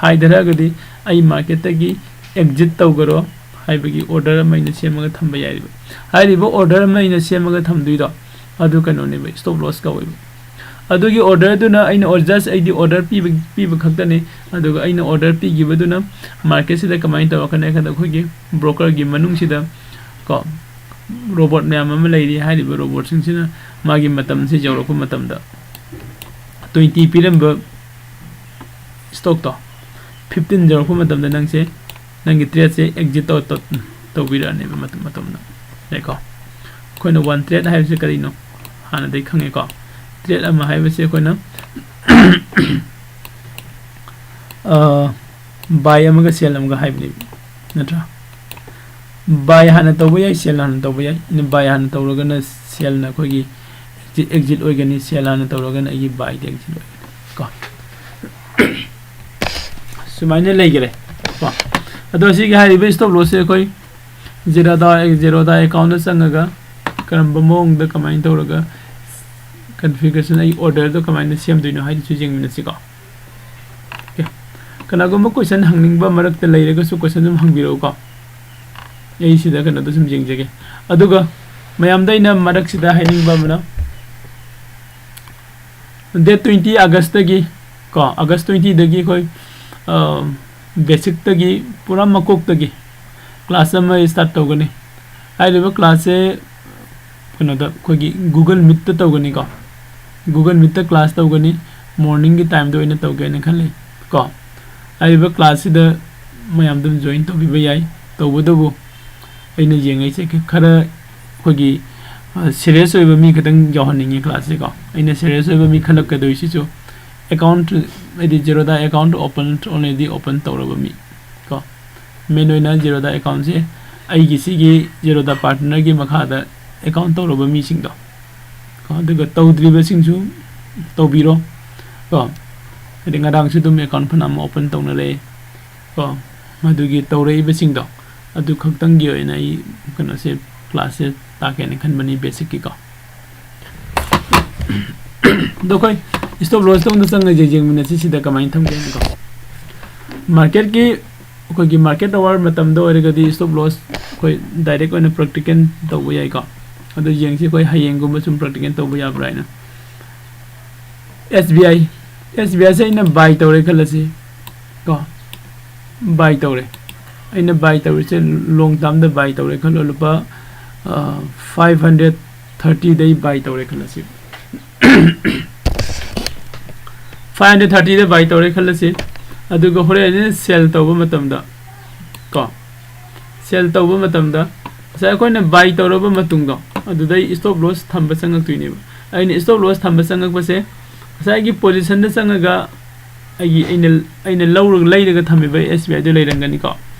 ꯍꯥꯏꯊꯔꯛꯑꯒꯗꯤ ꯑꯩ ꯃꯥꯔꯀꯦꯠꯇꯒꯤ ꯑꯦꯛꯖꯤꯠ ꯇꯧꯈꯔꯣ ꯍꯥꯏꯕꯒꯤ ꯑꯣꯔꯗꯔ ꯑꯃ ꯑꯩꯅ ꯁꯦꯝꯃꯒ ꯊꯝꯕ ꯌꯥꯏꯕ꯫ ꯍꯥꯏꯔꯤꯕ ꯑꯣꯔꯗꯔ ꯑꯃ ꯑꯩꯅ ꯁꯦꯝꯃꯒ ꯊꯝꯗꯣꯏꯗꯣ ꯑꯗꯨ ꯀꯩꯅꯣꯅꯦꯕ, ꯁ꯭ꯇꯣꯞ ꯂꯣꯁ ꯀꯧꯋꯦꯕ꯫ ꯑꯗꯨꯒꯤ ꯑꯣꯔꯗꯔꯗꯨꯅ ꯑꯩꯅ ꯑꯣꯔ-, just ꯑꯩꯗꯤ ꯑꯣꯔꯗꯔ ꯄꯤꯕ, ꯄꯤꯕ ꯈꯛꯇꯅꯤ꯫ ꯑꯗꯨꯒ ꯑꯩꯅ ꯑꯣꯔꯗꯔ ꯄꯤꯈꯤꯕꯗꯨꯅ ꯃꯥꯔꯀꯦꯠꯁꯤꯗ ꯀꯃꯥꯏꯅ ꯇꯧꯔꯛꯀꯅꯤ ꯍꯥꯏ ꯀꯥꯟꯗ ꯑꯩꯈꯣꯏꯒꯤ ꯕ꯭ꯔꯣꯀꯔꯒꯤ ꯃꯅꯨꯡꯁꯤꯗ ꯀꯣ ꯔꯣꯕꯣꯠ ꯃꯌꯥꯝ ꯑꯃ ꯂꯩꯔꯤ꯫ ꯍꯥꯏꯔꯤꯕ ꯔꯣꯕꯣꯠꯁꯤꯡꯁꯤꯅ ꯃꯥꯒꯤ ꯃꯇꯝꯁꯦ ꯌꯧꯔꯛꯄ ꯃꯇꯝꯗ ꯇ꯭ꯋꯦꯟꯇꯤ ꯄꯤꯔꯝꯕ ꯁ꯭ꯇꯣꯛꯇꯣ ꯐꯤꯐꯇꯤꯟ ꯌꯧꯔꯛꯄ ꯃꯇꯝꯗ ꯅꯪꯁꯦ, ꯅꯪꯒꯤ ꯇ꯭ꯔꯦꯠꯁꯦ ꯑꯦꯛꯖꯤꯠ ꯇꯧ-, ꯇꯧ-, ꯇꯧꯕꯤꯔꯛꯑꯅꯦꯕ ꯃꯇꯝ, ꯃꯇꯝꯗ꯫ ꯌꯥꯏꯀꯣ? ꯑꯩꯈꯣꯏꯅ ꯋꯥꯟ ꯇ꯭ꯔꯦꯠ ꯍꯥꯏꯕꯁꯦ ꯀꯔꯤꯅꯣ? ꯍꯥꯟꯅꯗꯒꯤ ꯈꯪꯉꯦꯀꯣ? ꯇ꯭ꯔꯦꯠ ꯑꯃ ꯍꯥꯏꯕꯁꯦ ꯑꯩꯈꯣꯏꯅ, ꯑ, ꯕꯥꯏ ꯑꯃꯒ ꯁꯦꯜ ꯑꯃꯒ ꯍꯥꯏꯕꯅꯦꯕ, ꯅꯠꯇ꯭ꯔꯥ? ꯕꯥꯏ ꯍꯥꯟꯅ ꯇꯧꯕ ꯌꯥꯏ, ꯁꯦꯜ ꯍꯥꯟꯅ ꯇꯧꯕ ꯌꯥꯏ꯫ ꯑꯩꯅ ꯕꯥꯏ ꯍꯥꯟꯅ ꯇꯧꯔꯒꯅ ꯁꯦꯜꯅ ꯑꯩꯈꯣꯏꯒꯤ ꯑꯦꯛꯖꯤꯠ ꯑꯣꯏꯒꯅꯤ, ꯁꯦꯜ ꯍꯥꯟꯅ ꯇꯧꯔꯒꯅ ꯑꯩꯒꯤ ꯕꯥꯏꯗ ꯑꯦꯛꯖꯤꯠ ꯑꯣꯏꯒꯅꯤ ꯀꯣ꯫ ꯁꯨꯃꯥꯏꯅ ꯂꯩꯈꯔꯦ ꯀꯣ꯫ ꯑꯗꯣ ꯁꯤꯒꯤ ꯍꯥꯏꯔꯤꯕ ꯁ꯭ꯇꯣꯞ ꯂꯣꯁꯁꯦ ꯑꯩꯈꯣꯏ ꯖꯤꯔꯣꯗꯥ, ꯖꯤꯔꯣꯗꯥ ꯑꯦꯀꯥꯎꯟꯗ ꯆꯪꯉꯒ ꯀꯔꯝꯕ ꯃꯑꯣꯡꯗ ꯀꯃꯥꯏꯅ ꯇꯧꯔꯒ ꯀꯟꯐꯤꯒꯔꯦꯁꯟ, ꯑꯩ ꯑꯣꯔꯗꯔꯗꯣ ꯀꯃꯥꯏꯅ ꯁꯦꯝꯗꯣꯏꯅꯣ ꯍꯥꯏꯗꯨꯁꯨ ꯌꯦꯡꯃꯤꯟꯅꯁꯤꯀꯣ꯫ ꯑꯣꯀꯦ꯫ ꯀꯅꯥꯒꯨꯝꯕ ꯀꯣꯏꯁꯟ ꯍꯪꯅꯤꯡꯕ ꯃꯔꯛꯇ ꯂꯩꯔꯒꯁꯨ ꯀꯣꯏꯁꯟ ꯑꯗꯨꯝ ꯍꯪꯕꯤꯔꯛꯎꯀꯣ꯫ ꯑꯩ ꯁꯤꯗ ꯀꯩꯅꯣꯗꯣ ꯁꯨꯝ ꯌꯦꯡꯖꯒꯦ꯫ ꯑꯗꯨꯒ ꯃꯌꯥꯝꯗ ꯑꯩꯅ ꯃꯔꯛꯁꯤꯗ ꯍꯥꯏꯅꯤꯡꯕ ꯑꯃꯅ, ꯗꯦꯠ ꯇ꯭ꯋꯦꯟꯇꯤ ꯑꯥꯒꯁꯇꯒꯤ ꯀꯣ, ꯑꯥꯒꯁ ꯇ꯭ꯋꯦꯟꯇꯤꯗꯒꯤ ꯑꯩꯈꯣꯏ, ꯑ, ꯕꯦꯁꯤꯛꯇꯒꯤ ꯄꯨꯔꯥ ꯃꯀꯣꯛꯇꯒꯤ ꯀ꯭ꯂꯥꯁ ꯑꯃ ꯁ꯭ꯇꯥꯔꯠ ꯇꯧꯒꯅꯤ꯫ ꯍꯥꯏꯔꯤꯕ ꯀ꯭ꯂꯥꯁꯁꯦ ꯀꯩꯅꯣꯗ, ꯑꯩꯈꯣꯏꯒꯤ ꯒꯨꯒꯜ ꯃꯤꯠꯇ ꯇꯧꯒꯅꯤꯀꯣ꯫ ꯒꯨꯒꯜ ꯃꯤꯠꯇ ꯀ꯭ꯂꯥꯁ ꯇꯧꯒꯅꯤ꯫ ꯃꯣꯔꯅꯤꯡꯒꯤ ꯇꯥꯏꯝꯗ ꯑꯣꯏꯅ ꯇꯧꯒꯦꯅ ꯈꯜꯂꯤ ꯀꯣ꯫ ꯍꯥꯏꯔꯤꯕ ꯀ꯭ꯂꯥꯁꯁꯤꯗ ꯃꯌꯥꯝ ꯑꯗꯨꯝ ꯖꯣꯏꯟ ꯇꯧꯕꯤꯕ ꯌꯥꯏ꯫ ꯇꯧꯕꯇꯕꯨ ꯑꯩꯅ ꯌꯦꯡꯉꯛꯏꯁꯦ ꯈ-, ꯈꯔ ꯑꯩꯈꯣꯏꯒꯤ, ꯑ, ꯁꯤꯔꯤꯌꯁ ꯑꯣꯏꯕ ꯃꯤ ꯈꯛꯇꯪ ꯌꯥꯎꯍꯟꯅꯤꯡꯉꯤ ꯀ꯭ꯂꯥꯁꯁꯦꯀꯣ꯫ ꯑꯩꯅ ꯁꯤꯔꯤꯌꯁ ꯑꯣꯏꯕ ꯃꯤ ꯈꯜꯂꯛꯀꯗꯣꯏꯁꯤꯁꯨ ꯑꯦꯀꯥꯎꯟ, ꯍꯥꯏꯗꯤ ꯖꯤꯔꯣꯗꯥ ꯑꯦꯀꯥꯎꯟ ꯑꯣꯄꯟ, ꯑꯣꯜꯔꯦꯗꯤ ꯑꯣꯄꯟ ꯇꯧꯔꯕ ꯃꯤ ꯀꯣ꯫ ꯃꯦꯟ ꯑꯣꯏꯅ ꯖꯤꯔꯣꯗꯥ ꯑꯦꯀꯥꯎꯟꯁꯦ ꯑꯩꯒꯤ ꯁꯤꯒꯤ ꯖꯤꯔꯣꯗꯥ ꯄꯥꯔꯠꯅꯔꯒꯤ ꯃꯈꯥꯗ ꯑꯦꯀꯥꯎꯟ ꯇꯧꯔꯕ ꯃꯤꯁꯤꯡꯗꯣ ꯀꯣ, ꯑꯗꯨꯒ ꯇꯧꯗ꯭ꯔꯤꯕꯁꯤꯡꯁꯨ ꯇꯧꯕꯤꯔꯣ ꯀꯣ꯫ ꯍꯥꯏꯗꯤ ꯉꯔꯥꯡꯁꯨ ꯑꯗꯨꯝ ꯑꯦꯀꯥꯎꯟ ꯐꯅꯌꯥꯝ ꯑꯣꯄꯟ ꯇꯧꯅꯔꯦ ꯀꯣ꯫ ꯃꯗꯨꯒꯤ ꯇꯧꯔꯛꯏꯕꯁꯤꯡꯗꯣ ꯑꯗꯨ ꯈꯛꯇꯪꯒꯤ ꯑꯣꯏꯅ ꯑꯩ ꯀꯩꯅꯣꯁꯦ, ꯀ꯭ꯂꯥꯁꯁꯦ ꯇꯥꯛꯀꯦꯅ ꯈꯟꯕꯅꯤ, ꯕꯦꯁꯤꯛꯀꯤꯀꯣ꯫ ꯑꯗꯣ ꯑꯩꯈꯣꯏ ꯁ꯭ꯇꯣꯞ ꯂꯣꯁꯇ ꯑꯃꯨꯛꯇ ꯆꯪꯉꯁꯦ, ꯌꯦꯡꯃꯤꯟꯅꯁꯤ ꯁꯤꯗ ꯀꯃꯥꯏꯅ ꯊꯝꯒꯦ ꯍꯥꯏꯅꯀꯣ꯫ ꯃꯥꯔꯀꯦꯠꯀꯤ, ꯑꯩꯈꯣꯏꯒꯤ ꯃꯥꯔꯀꯦꯠ ꯑꯋꯥꯔ ꯃꯇꯝꯗ ꯑꯣꯏꯔꯒꯗꯤ ꯁ꯭ꯇꯣꯞ ꯂꯣꯁ ꯑꯩꯈꯣꯏ ꯗꯥꯏꯔꯦꯛ ꯑꯣꯏꯅ ꯄ꯭ꯔꯦꯛꯇꯤꯀꯦꯜ ꯇꯧꯕ ꯌꯥꯏꯀꯣ꯫ ꯑꯗꯣ ꯌꯦꯡꯁꯤ ꯑꯩꯈꯣꯏ ꯍꯌꯦꯡꯒꯨꯝꯕ ꯁꯨꯝ ꯄ꯭ꯔꯦꯛꯇꯤꯀꯦꯜ ꯇꯧꯕ ꯌꯥꯕ꯭ꯔꯥ ꯍꯥꯏꯅ꯫ ꯑꯦꯁ ꯕꯤ ꯑꯥꯏ, ꯑꯦꯁ ꯕꯤ ꯑꯥꯏꯁꯦ ꯑꯩꯅ ꯕꯥꯏ ꯇꯧꯔꯦ ꯈꯜꯂꯁꯤ ꯀꯣ, ꯕꯥꯏ ꯇꯧꯔꯦ꯫ ꯑꯩꯅ ꯕꯥꯏ ꯇꯧꯔꯤꯁꯦ ꯂꯣꯡ ꯇꯥꯔꯝꯗ ꯕꯥꯏ ꯇꯧꯔꯦ ꯈꯜꯂꯣ, ꯂꯨꯄꯥ, ꯑ, ꯐꯥꯏꯚ ꯍꯟꯗ꯭ꯔꯦꯠ ꯊꯥꯔꯇꯤꯗꯩ ꯕꯥꯏ ꯇꯧꯔꯦ ꯈꯜꯂꯁꯤ꯫ ꯐꯥꯏꯚ ꯍꯟꯗ꯭ꯔꯦꯠ ꯊꯥꯔꯇꯤꯗ ꯕꯥꯏ ꯇꯧꯔꯦ ꯈꯜꯂꯁꯤ꯫ ꯑꯗꯨꯒ ꯍꯣꯔꯦꯟ ꯑꯩꯅ ꯁꯦꯜ ꯇꯧꯕ ꯃꯇꯝꯗ ꯀꯣ, ꯁꯦꯜ ꯇꯧꯕ ꯃꯇꯝꯗ ꯉꯁꯥꯏ ꯑꯩꯈꯣꯏꯅ ꯕꯥꯏ ꯇꯧꯔꯕ ꯃꯇꯨꯡꯗꯣ, ꯑꯗꯨꯗꯩ ꯁ꯭ꯇꯣꯞ ꯂꯣꯁ ꯊꯝꯕ ꯆꯪꯉꯛꯇꯣꯏꯅꯦꯕ꯫ ꯑꯩꯅ ꯁ꯭ꯇꯣꯞ ꯂꯣꯁ ꯊꯝꯕ ꯆꯪꯉꯛꯄꯁꯦ ꯉꯁꯥꯏꯒꯤ ꯄꯣꯖꯤꯁꯟꯗ ꯆꯪꯉꯒ ꯑꯩꯒꯤ, ꯑꯩꯅ, ꯑꯩꯅ ꯂꯧꯔꯒ, ꯂꯩꯔꯒ ꯊꯝꯃꯤꯕ ꯑꯦꯁ ꯕꯤ ꯑꯥꯏꯗꯣ ꯂꯩꯔꯝꯒꯅꯤꯀꯣ꯫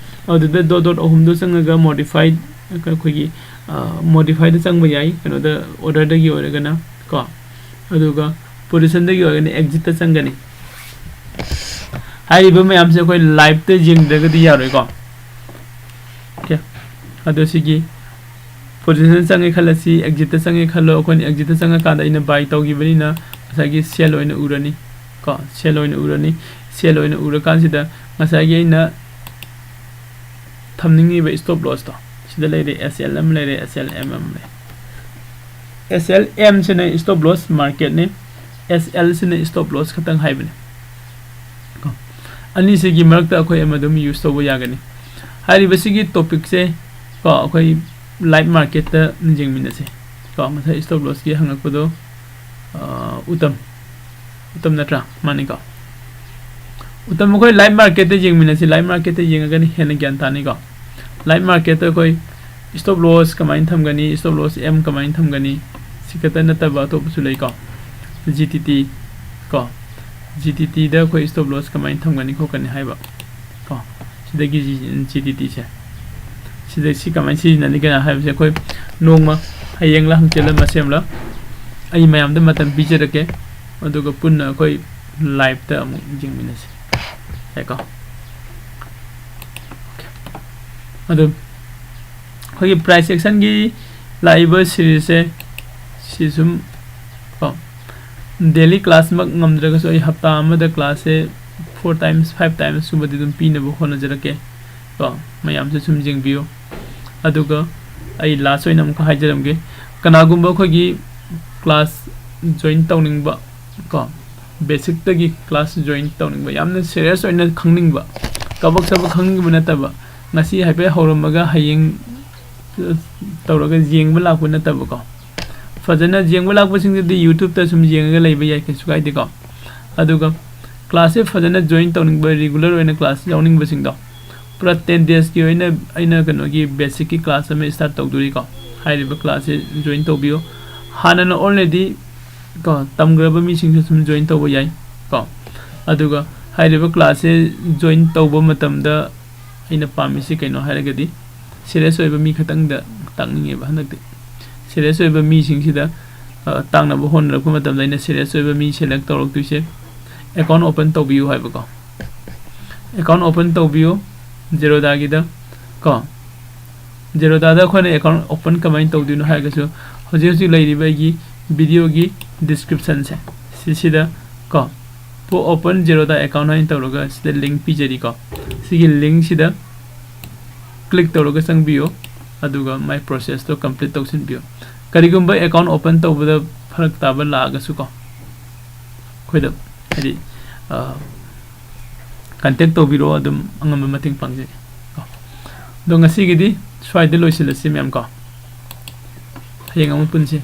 ꯑꯗꯨꯗ ꯗꯣꯠ ꯗꯣꯠ ꯑꯍꯨꯝꯗꯣ ꯆꯪꯉꯒ ꯃꯣꯗꯤꯐꯥꯏ, ꯑꯩꯈꯣꯏꯒꯤ, ꯑ, ꯃꯣꯗꯤꯐꯥꯏꯗ ꯆꯪꯕ ꯌꯥꯏ꯫ ꯀꯩꯅꯣꯗ, ꯑꯣꯔꯗꯔꯗꯒꯤ ꯑꯣꯏꯔꯒꯅ ꯀꯣ꯫ ꯑꯗꯨꯒ positionꯗꯒꯤ ꯑꯣꯏꯔꯒꯅ exitꯇ ꯆꯪꯒꯅꯤ꯫ ꯍꯥꯏꯔꯤꯕ ꯃꯌꯥꯝꯁꯦ ꯑꯩꯈꯣꯏ liveꯇ ꯌꯦꯡꯗ꯭ꯔꯒꯗꯤ ꯌꯥꯔꯣꯏꯀꯣ꯫ Okay, ꯑꯗꯣ ꯁꯤꯒꯤ position ꯆꯪꯉꯦ ꯈꯜꯂꯁꯤ, exitꯇ ꯆꯪꯉꯦ ꯈꯜꯂꯣ꯫ ꯑꯩꯈꯣꯏꯅ exitꯇ ꯆꯪꯉꯀꯥꯟꯗ ꯑꯩꯅ buy ꯇꯧꯈꯤꯕꯅꯤꯅ ꯉꯁꯥꯏꯒꯤ sell ꯑꯣꯏꯅ ꯎꯔꯅꯤ ꯀꯣ, sell ꯑꯣꯏꯅ ꯎꯔꯅꯤ꯫ Sell ꯑꯣꯏꯅ ꯎꯔꯀꯥꯟꯁꯤꯗ ꯉꯁꯥꯏꯒꯤ ꯑꯩꯅ ꯊꯝꯅꯤꯡꯉꯤꯕ stop lossꯇꯣ ꯁꯤꯗ ꯂꯩꯔꯦ, S L ꯑꯃ ꯂꯩꯔꯦ, S L M ꯑꯃ ꯂꯩꯔꯦ꯫ S L M ꯁꯤꯅ stop loss marketꯅꯤ, S L ꯁꯤꯅ stop loss ꯈꯛꯇꯪ ꯍꯥꯏꯕꯅꯤ꯫ ꯀꯣ, ꯑꯅꯤꯁꯤꯒꯤ ꯃꯔꯛꯇ ꯑꯩꯈꯣꯏ ꯑꯃ ꯑꯗꯨꯝ use ꯇꯧꯕ ꯌꯥꯒꯅꯤ꯫ ꯍꯥꯏꯔꯤꯕꯁꯤꯒꯤ topicꯁꯦ ꯀꯣ, ꯑꯩꯈꯣꯏ live marketꯇ ꯌꯦꯡꯃꯤꯟꯅꯁꯦ꯫ ꯀꯣ, ꯉꯁꯥꯏ stop lossꯀꯤ ꯍꯪꯉꯛꯄꯗꯣ, ꯑ, ꯎꯇꯝ, ꯎꯇꯝ ꯅꯠꯇ꯭ꯔꯥ? ꯃꯥꯅꯤꯀꯣ꯫ ꯎꯇꯝ, ꯑꯩꯈꯣꯏ live marketꯇ ꯌꯦꯡꯃꯤꯟꯅꯁꯤ꯫ Live marketꯇ ꯌꯦꯡꯉꯒꯅ ꯍꯦꯟꯅ ꯒ꯭ꯌꯥꯟ ꯇꯥꯅꯤꯀꯣ꯫ Live marketꯇ ꯑꯩꯈꯣꯏ stop loss ꯀꯃꯥꯏꯅ ꯊꯝꯒꯅꯤ, stop loss M ꯀꯃꯥꯏꯅ ꯊꯝꯒꯅꯤ, ꯁꯤ ꯈꯛꯇ ꯅꯠꯇꯕ ꯑꯇꯣꯞꯄꯁꯨ ꯂꯩꯀꯣ꯫ G T T ꯀꯣ, G T Tꯗ ꯑꯩꯈꯣꯏ stop loss ꯀꯃꯥꯏꯅ ꯊꯝꯒꯅꯤ ꯈꯣꯠꯀꯅꯤ ꯍꯥꯏꯕ ꯀꯣ꯫ ꯁꯤꯗꯒꯤ G-, G T Tꯁꯦ, ꯁꯤꯗ ꯁꯤ ꯀꯃꯥꯏꯅ ꯁꯤꯖꯤꯟꯅꯅꯤ ꯀꯥꯏꯅ ꯍꯥꯏꯕꯁꯦ ꯑꯩꯈꯣꯏ ꯅꯣꯡꯃ ꯍꯌꯦꯡꯂ ꯍꯪꯆꯤꯠꯂ ꯃꯁꯦꯝꯂ ꯑꯩ ꯃꯌꯥꯝꯗ ꯃꯇꯝ ꯄꯤꯖꯔꯛꯀꯦ꯫ ꯑꯗꯨꯒ ꯄꯨꯟꯅ ꯑꯩꯈꯣꯏ liveꯇ ꯑꯃꯨꯛ ꯌꯦꯡꯃꯤꯟꯅꯁꯤ꯫ ꯌꯥꯏꯀꯣ? Okay꯫ ꯑꯗꯨ ꯑꯩꯈꯣꯏꯒꯤ price actionꯒꯤ ꯂꯥꯛꯏꯕ seriesꯁꯦ ꯁꯤ ꯁꯨꯝ ꯀꯣ, daily classꯃꯛ ꯉꯝꯗ꯭ꯔꯒꯁꯨ ꯑꯩ ꯍꯞꯇꯥ ꯑꯃꯗ classꯁꯦ four times, five timesꯀꯨꯝꯕꯗꯤ ꯑꯗꯨꯝ ꯄꯤꯅꯕ ꯍꯣꯠꯅꯖꯔꯛꯀꯦ ꯀꯣ꯫ ꯃꯌꯥꯝꯁꯨ ꯁꯨꯝ ꯌꯦꯡꯕꯤꯌꯨ꯫ ꯑꯗꯨꯒ ꯑꯩ last ꯑꯣꯏꯅ ꯑꯃꯨꯛꯀ ꯍꯥꯏꯖꯔꯝꯒꯦ, ꯀꯅꯥꯒꯨꯝꯕ ꯑꯩꯈꯣꯏꯒꯤ class join ꯇꯧꯅꯤꯡꯕ ꯀꯣ, basicꯇꯒꯤ class join ꯇꯧꯅꯤꯡꯕ, ꯌꯥꯝꯅ serious ꯑꯣꯏꯅ ꯈꯪꯅꯤꯡꯕ, ꯀꯕꯛ ꯁꯕꯛ ꯈꯪꯅꯤꯡꯕ ꯅꯠꯇꯕ, ꯉꯁꯤ ꯍꯥꯏꯐꯦꯠ ꯍꯧꯔꯝꯃꯒ ꯍꯌꯦꯡ, ꯑ, ꯇꯧꯔꯒ ꯌꯦꯡꯕ ꯂꯥꯛꯄ ꯅꯠꯇꯕꯀꯣ꯫ ꯐꯖꯅ ꯌꯦꯡꯕ ꯂꯥꯛꯄꯁꯤꯡꯗꯨꯗꯤ YouTubeꯇ ꯁꯨꯝ ꯌꯦꯡꯉꯒ ꯂꯩꯕ ꯌꯥꯏ, ꯀꯩꯁꯨ ꯀꯥꯏꯗꯦꯀꯣ꯫ ꯑꯗꯨꯒ classꯁꯦ ꯐꯖꯅ join ꯇꯧꯅꯤꯡꯕ, regular ꯑꯣꯏꯅ class ꯌꯥꯎꯅꯤꯡꯕꯁꯤꯡꯗꯣ, ꯄꯨꯔꯥ ten daysꯀꯤ ꯑꯣꯏꯅ ꯑꯩꯅ ꯀꯩꯅꯣꯒꯤ basicꯀꯤ class ꯑꯃ start ꯇꯧꯗꯣꯔꯤꯀꯣ꯫ ꯍꯥꯏꯔꯤꯕ classꯁꯦ join ꯇꯧꯕꯤꯌꯨ꯫ ꯍꯥꯟꯅꯅ already ꯀꯣ, ꯇꯝꯈ꯭ꯔꯕ ꯃꯤꯁꯤꯡꯁꯨ ꯁꯨꯝ join ꯇꯧꯕ ꯌꯥꯏ ꯀꯣ꯫ ꯑꯗꯨꯒ ꯍꯥꯏꯔꯤꯕ classꯁꯦ join ꯇꯧꯕ ꯃꯇꯝꯗ ꯑꯩꯅ ꯄꯥꯝꯃꯤꯁꯤ ꯀꯩꯅꯣ ꯍꯥꯏꯔꯒꯗꯤ, serious ꯑꯣꯏꯕ ꯃꯤ ꯈꯛꯇꯪꯗ ꯇꯥꯛꯅꯤꯡꯉꯦꯕ ꯍꯟꯗꯛꯇꯤ꯫ Serious ꯑꯣꯏꯕ ꯃꯤꯁꯤꯡꯁꯤꯗ ꯇꯥꯛꯅꯕ ꯍꯣꯠꯅꯔꯛꯄ ꯃꯇꯝꯗ ꯑꯩꯅ ꯁꯤꯔꯤꯌꯁ ꯑꯣꯏꯕ ꯃꯤ ꯁꯦꯂꯦꯛ ꯇꯧꯔꯛꯇꯣꯏꯁꯦ꯫ ꯑꯦꯀꯥꯎꯟ ꯑꯣꯄꯟ ꯇꯧꯕꯤꯌꯨ ꯍꯥꯏꯕꯀꯣ꯫ ꯑꯦꯀꯥꯎꯟ ꯑꯣꯄꯟ ꯇꯧꯕꯤꯌꯨ ꯖꯦꯔꯣꯗꯥꯒꯤꯗ ꯀꯣ꯫ ꯖꯦꯔꯣꯗꯥꯗ ꯑꯩꯈꯣꯏꯅ ꯑꯦꯀꯥꯎꯟ ꯑꯣꯄꯟ ꯀꯃꯥꯏꯅ ꯇꯧꯗꯣꯏꯅꯣ ꯍꯥꯏꯔꯒꯁꯨ, ꯍꯧꯖꯤꯛ ꯍꯧꯖꯤꯛ ꯂꯩꯔꯤꯕ ꯑꯩꯒꯤ ꯚꯤꯗꯤꯑꯣꯒꯤ ꯗꯤꯁꯀ꯭ꯔꯤꯞꯁꯟꯁꯦ ꯁꯤꯁꯤꯗ ꯀꯣ, "To open Zerodha account" ꯍꯥꯏꯅ ꯇꯧꯔꯒ ꯁꯤꯗ ꯂꯤꯡ ꯄꯤꯖꯔꯤꯀꯣ꯫ ꯁꯤꯒꯤ ꯂꯤꯡꯁꯤꯗ ꯀ꯭ꯂꯤꯛ ꯇꯧꯔꯒ ꯆꯪꯕꯤꯌꯨ, ꯑꯗꯨꯒ ꯃꯥꯏ ꯄ꯭ꯔꯣꯁꯦꯁꯇꯣ ꯀꯝꯄ꯭ꯂꯤꯠ ꯇꯧꯁꯤꯟꯕꯤꯌꯨ꯫ ꯀꯔꯤꯒꯨꯝꯕ ꯑꯦꯀꯥꯎꯟ ꯑꯣꯄꯟ ꯇꯧꯕꯗ ꯐꯔꯛ ꯇꯥꯕ ꯂꯥꯛꯑꯒꯁꯨꯀꯣ, ꯑꯩꯈꯣꯏꯗ ꯍꯥꯏꯗꯤ ꯀꯟꯇꯦꯛ ꯇꯧꯕꯤꯔꯛꯑꯣ, ꯑꯗꯨꯝ ꯑꯉꯝꯕ ꯃꯇꯦꯡ ꯄꯥꯡꯖꯒꯦ ꯀꯣ꯫ ꯑꯗꯣ ꯉꯁꯤꯒꯤꯗꯤ ꯁ꯭ꯋꯥꯏꯗ ꯂꯣꯏꯁꯤꯜꯂꯁꯤ ꯃꯌꯥꯝ ꯀꯣ꯫ ꯍꯌꯦꯡ ꯑꯃꯨꯛ ꯄꯨꯟꯁꯤ꯫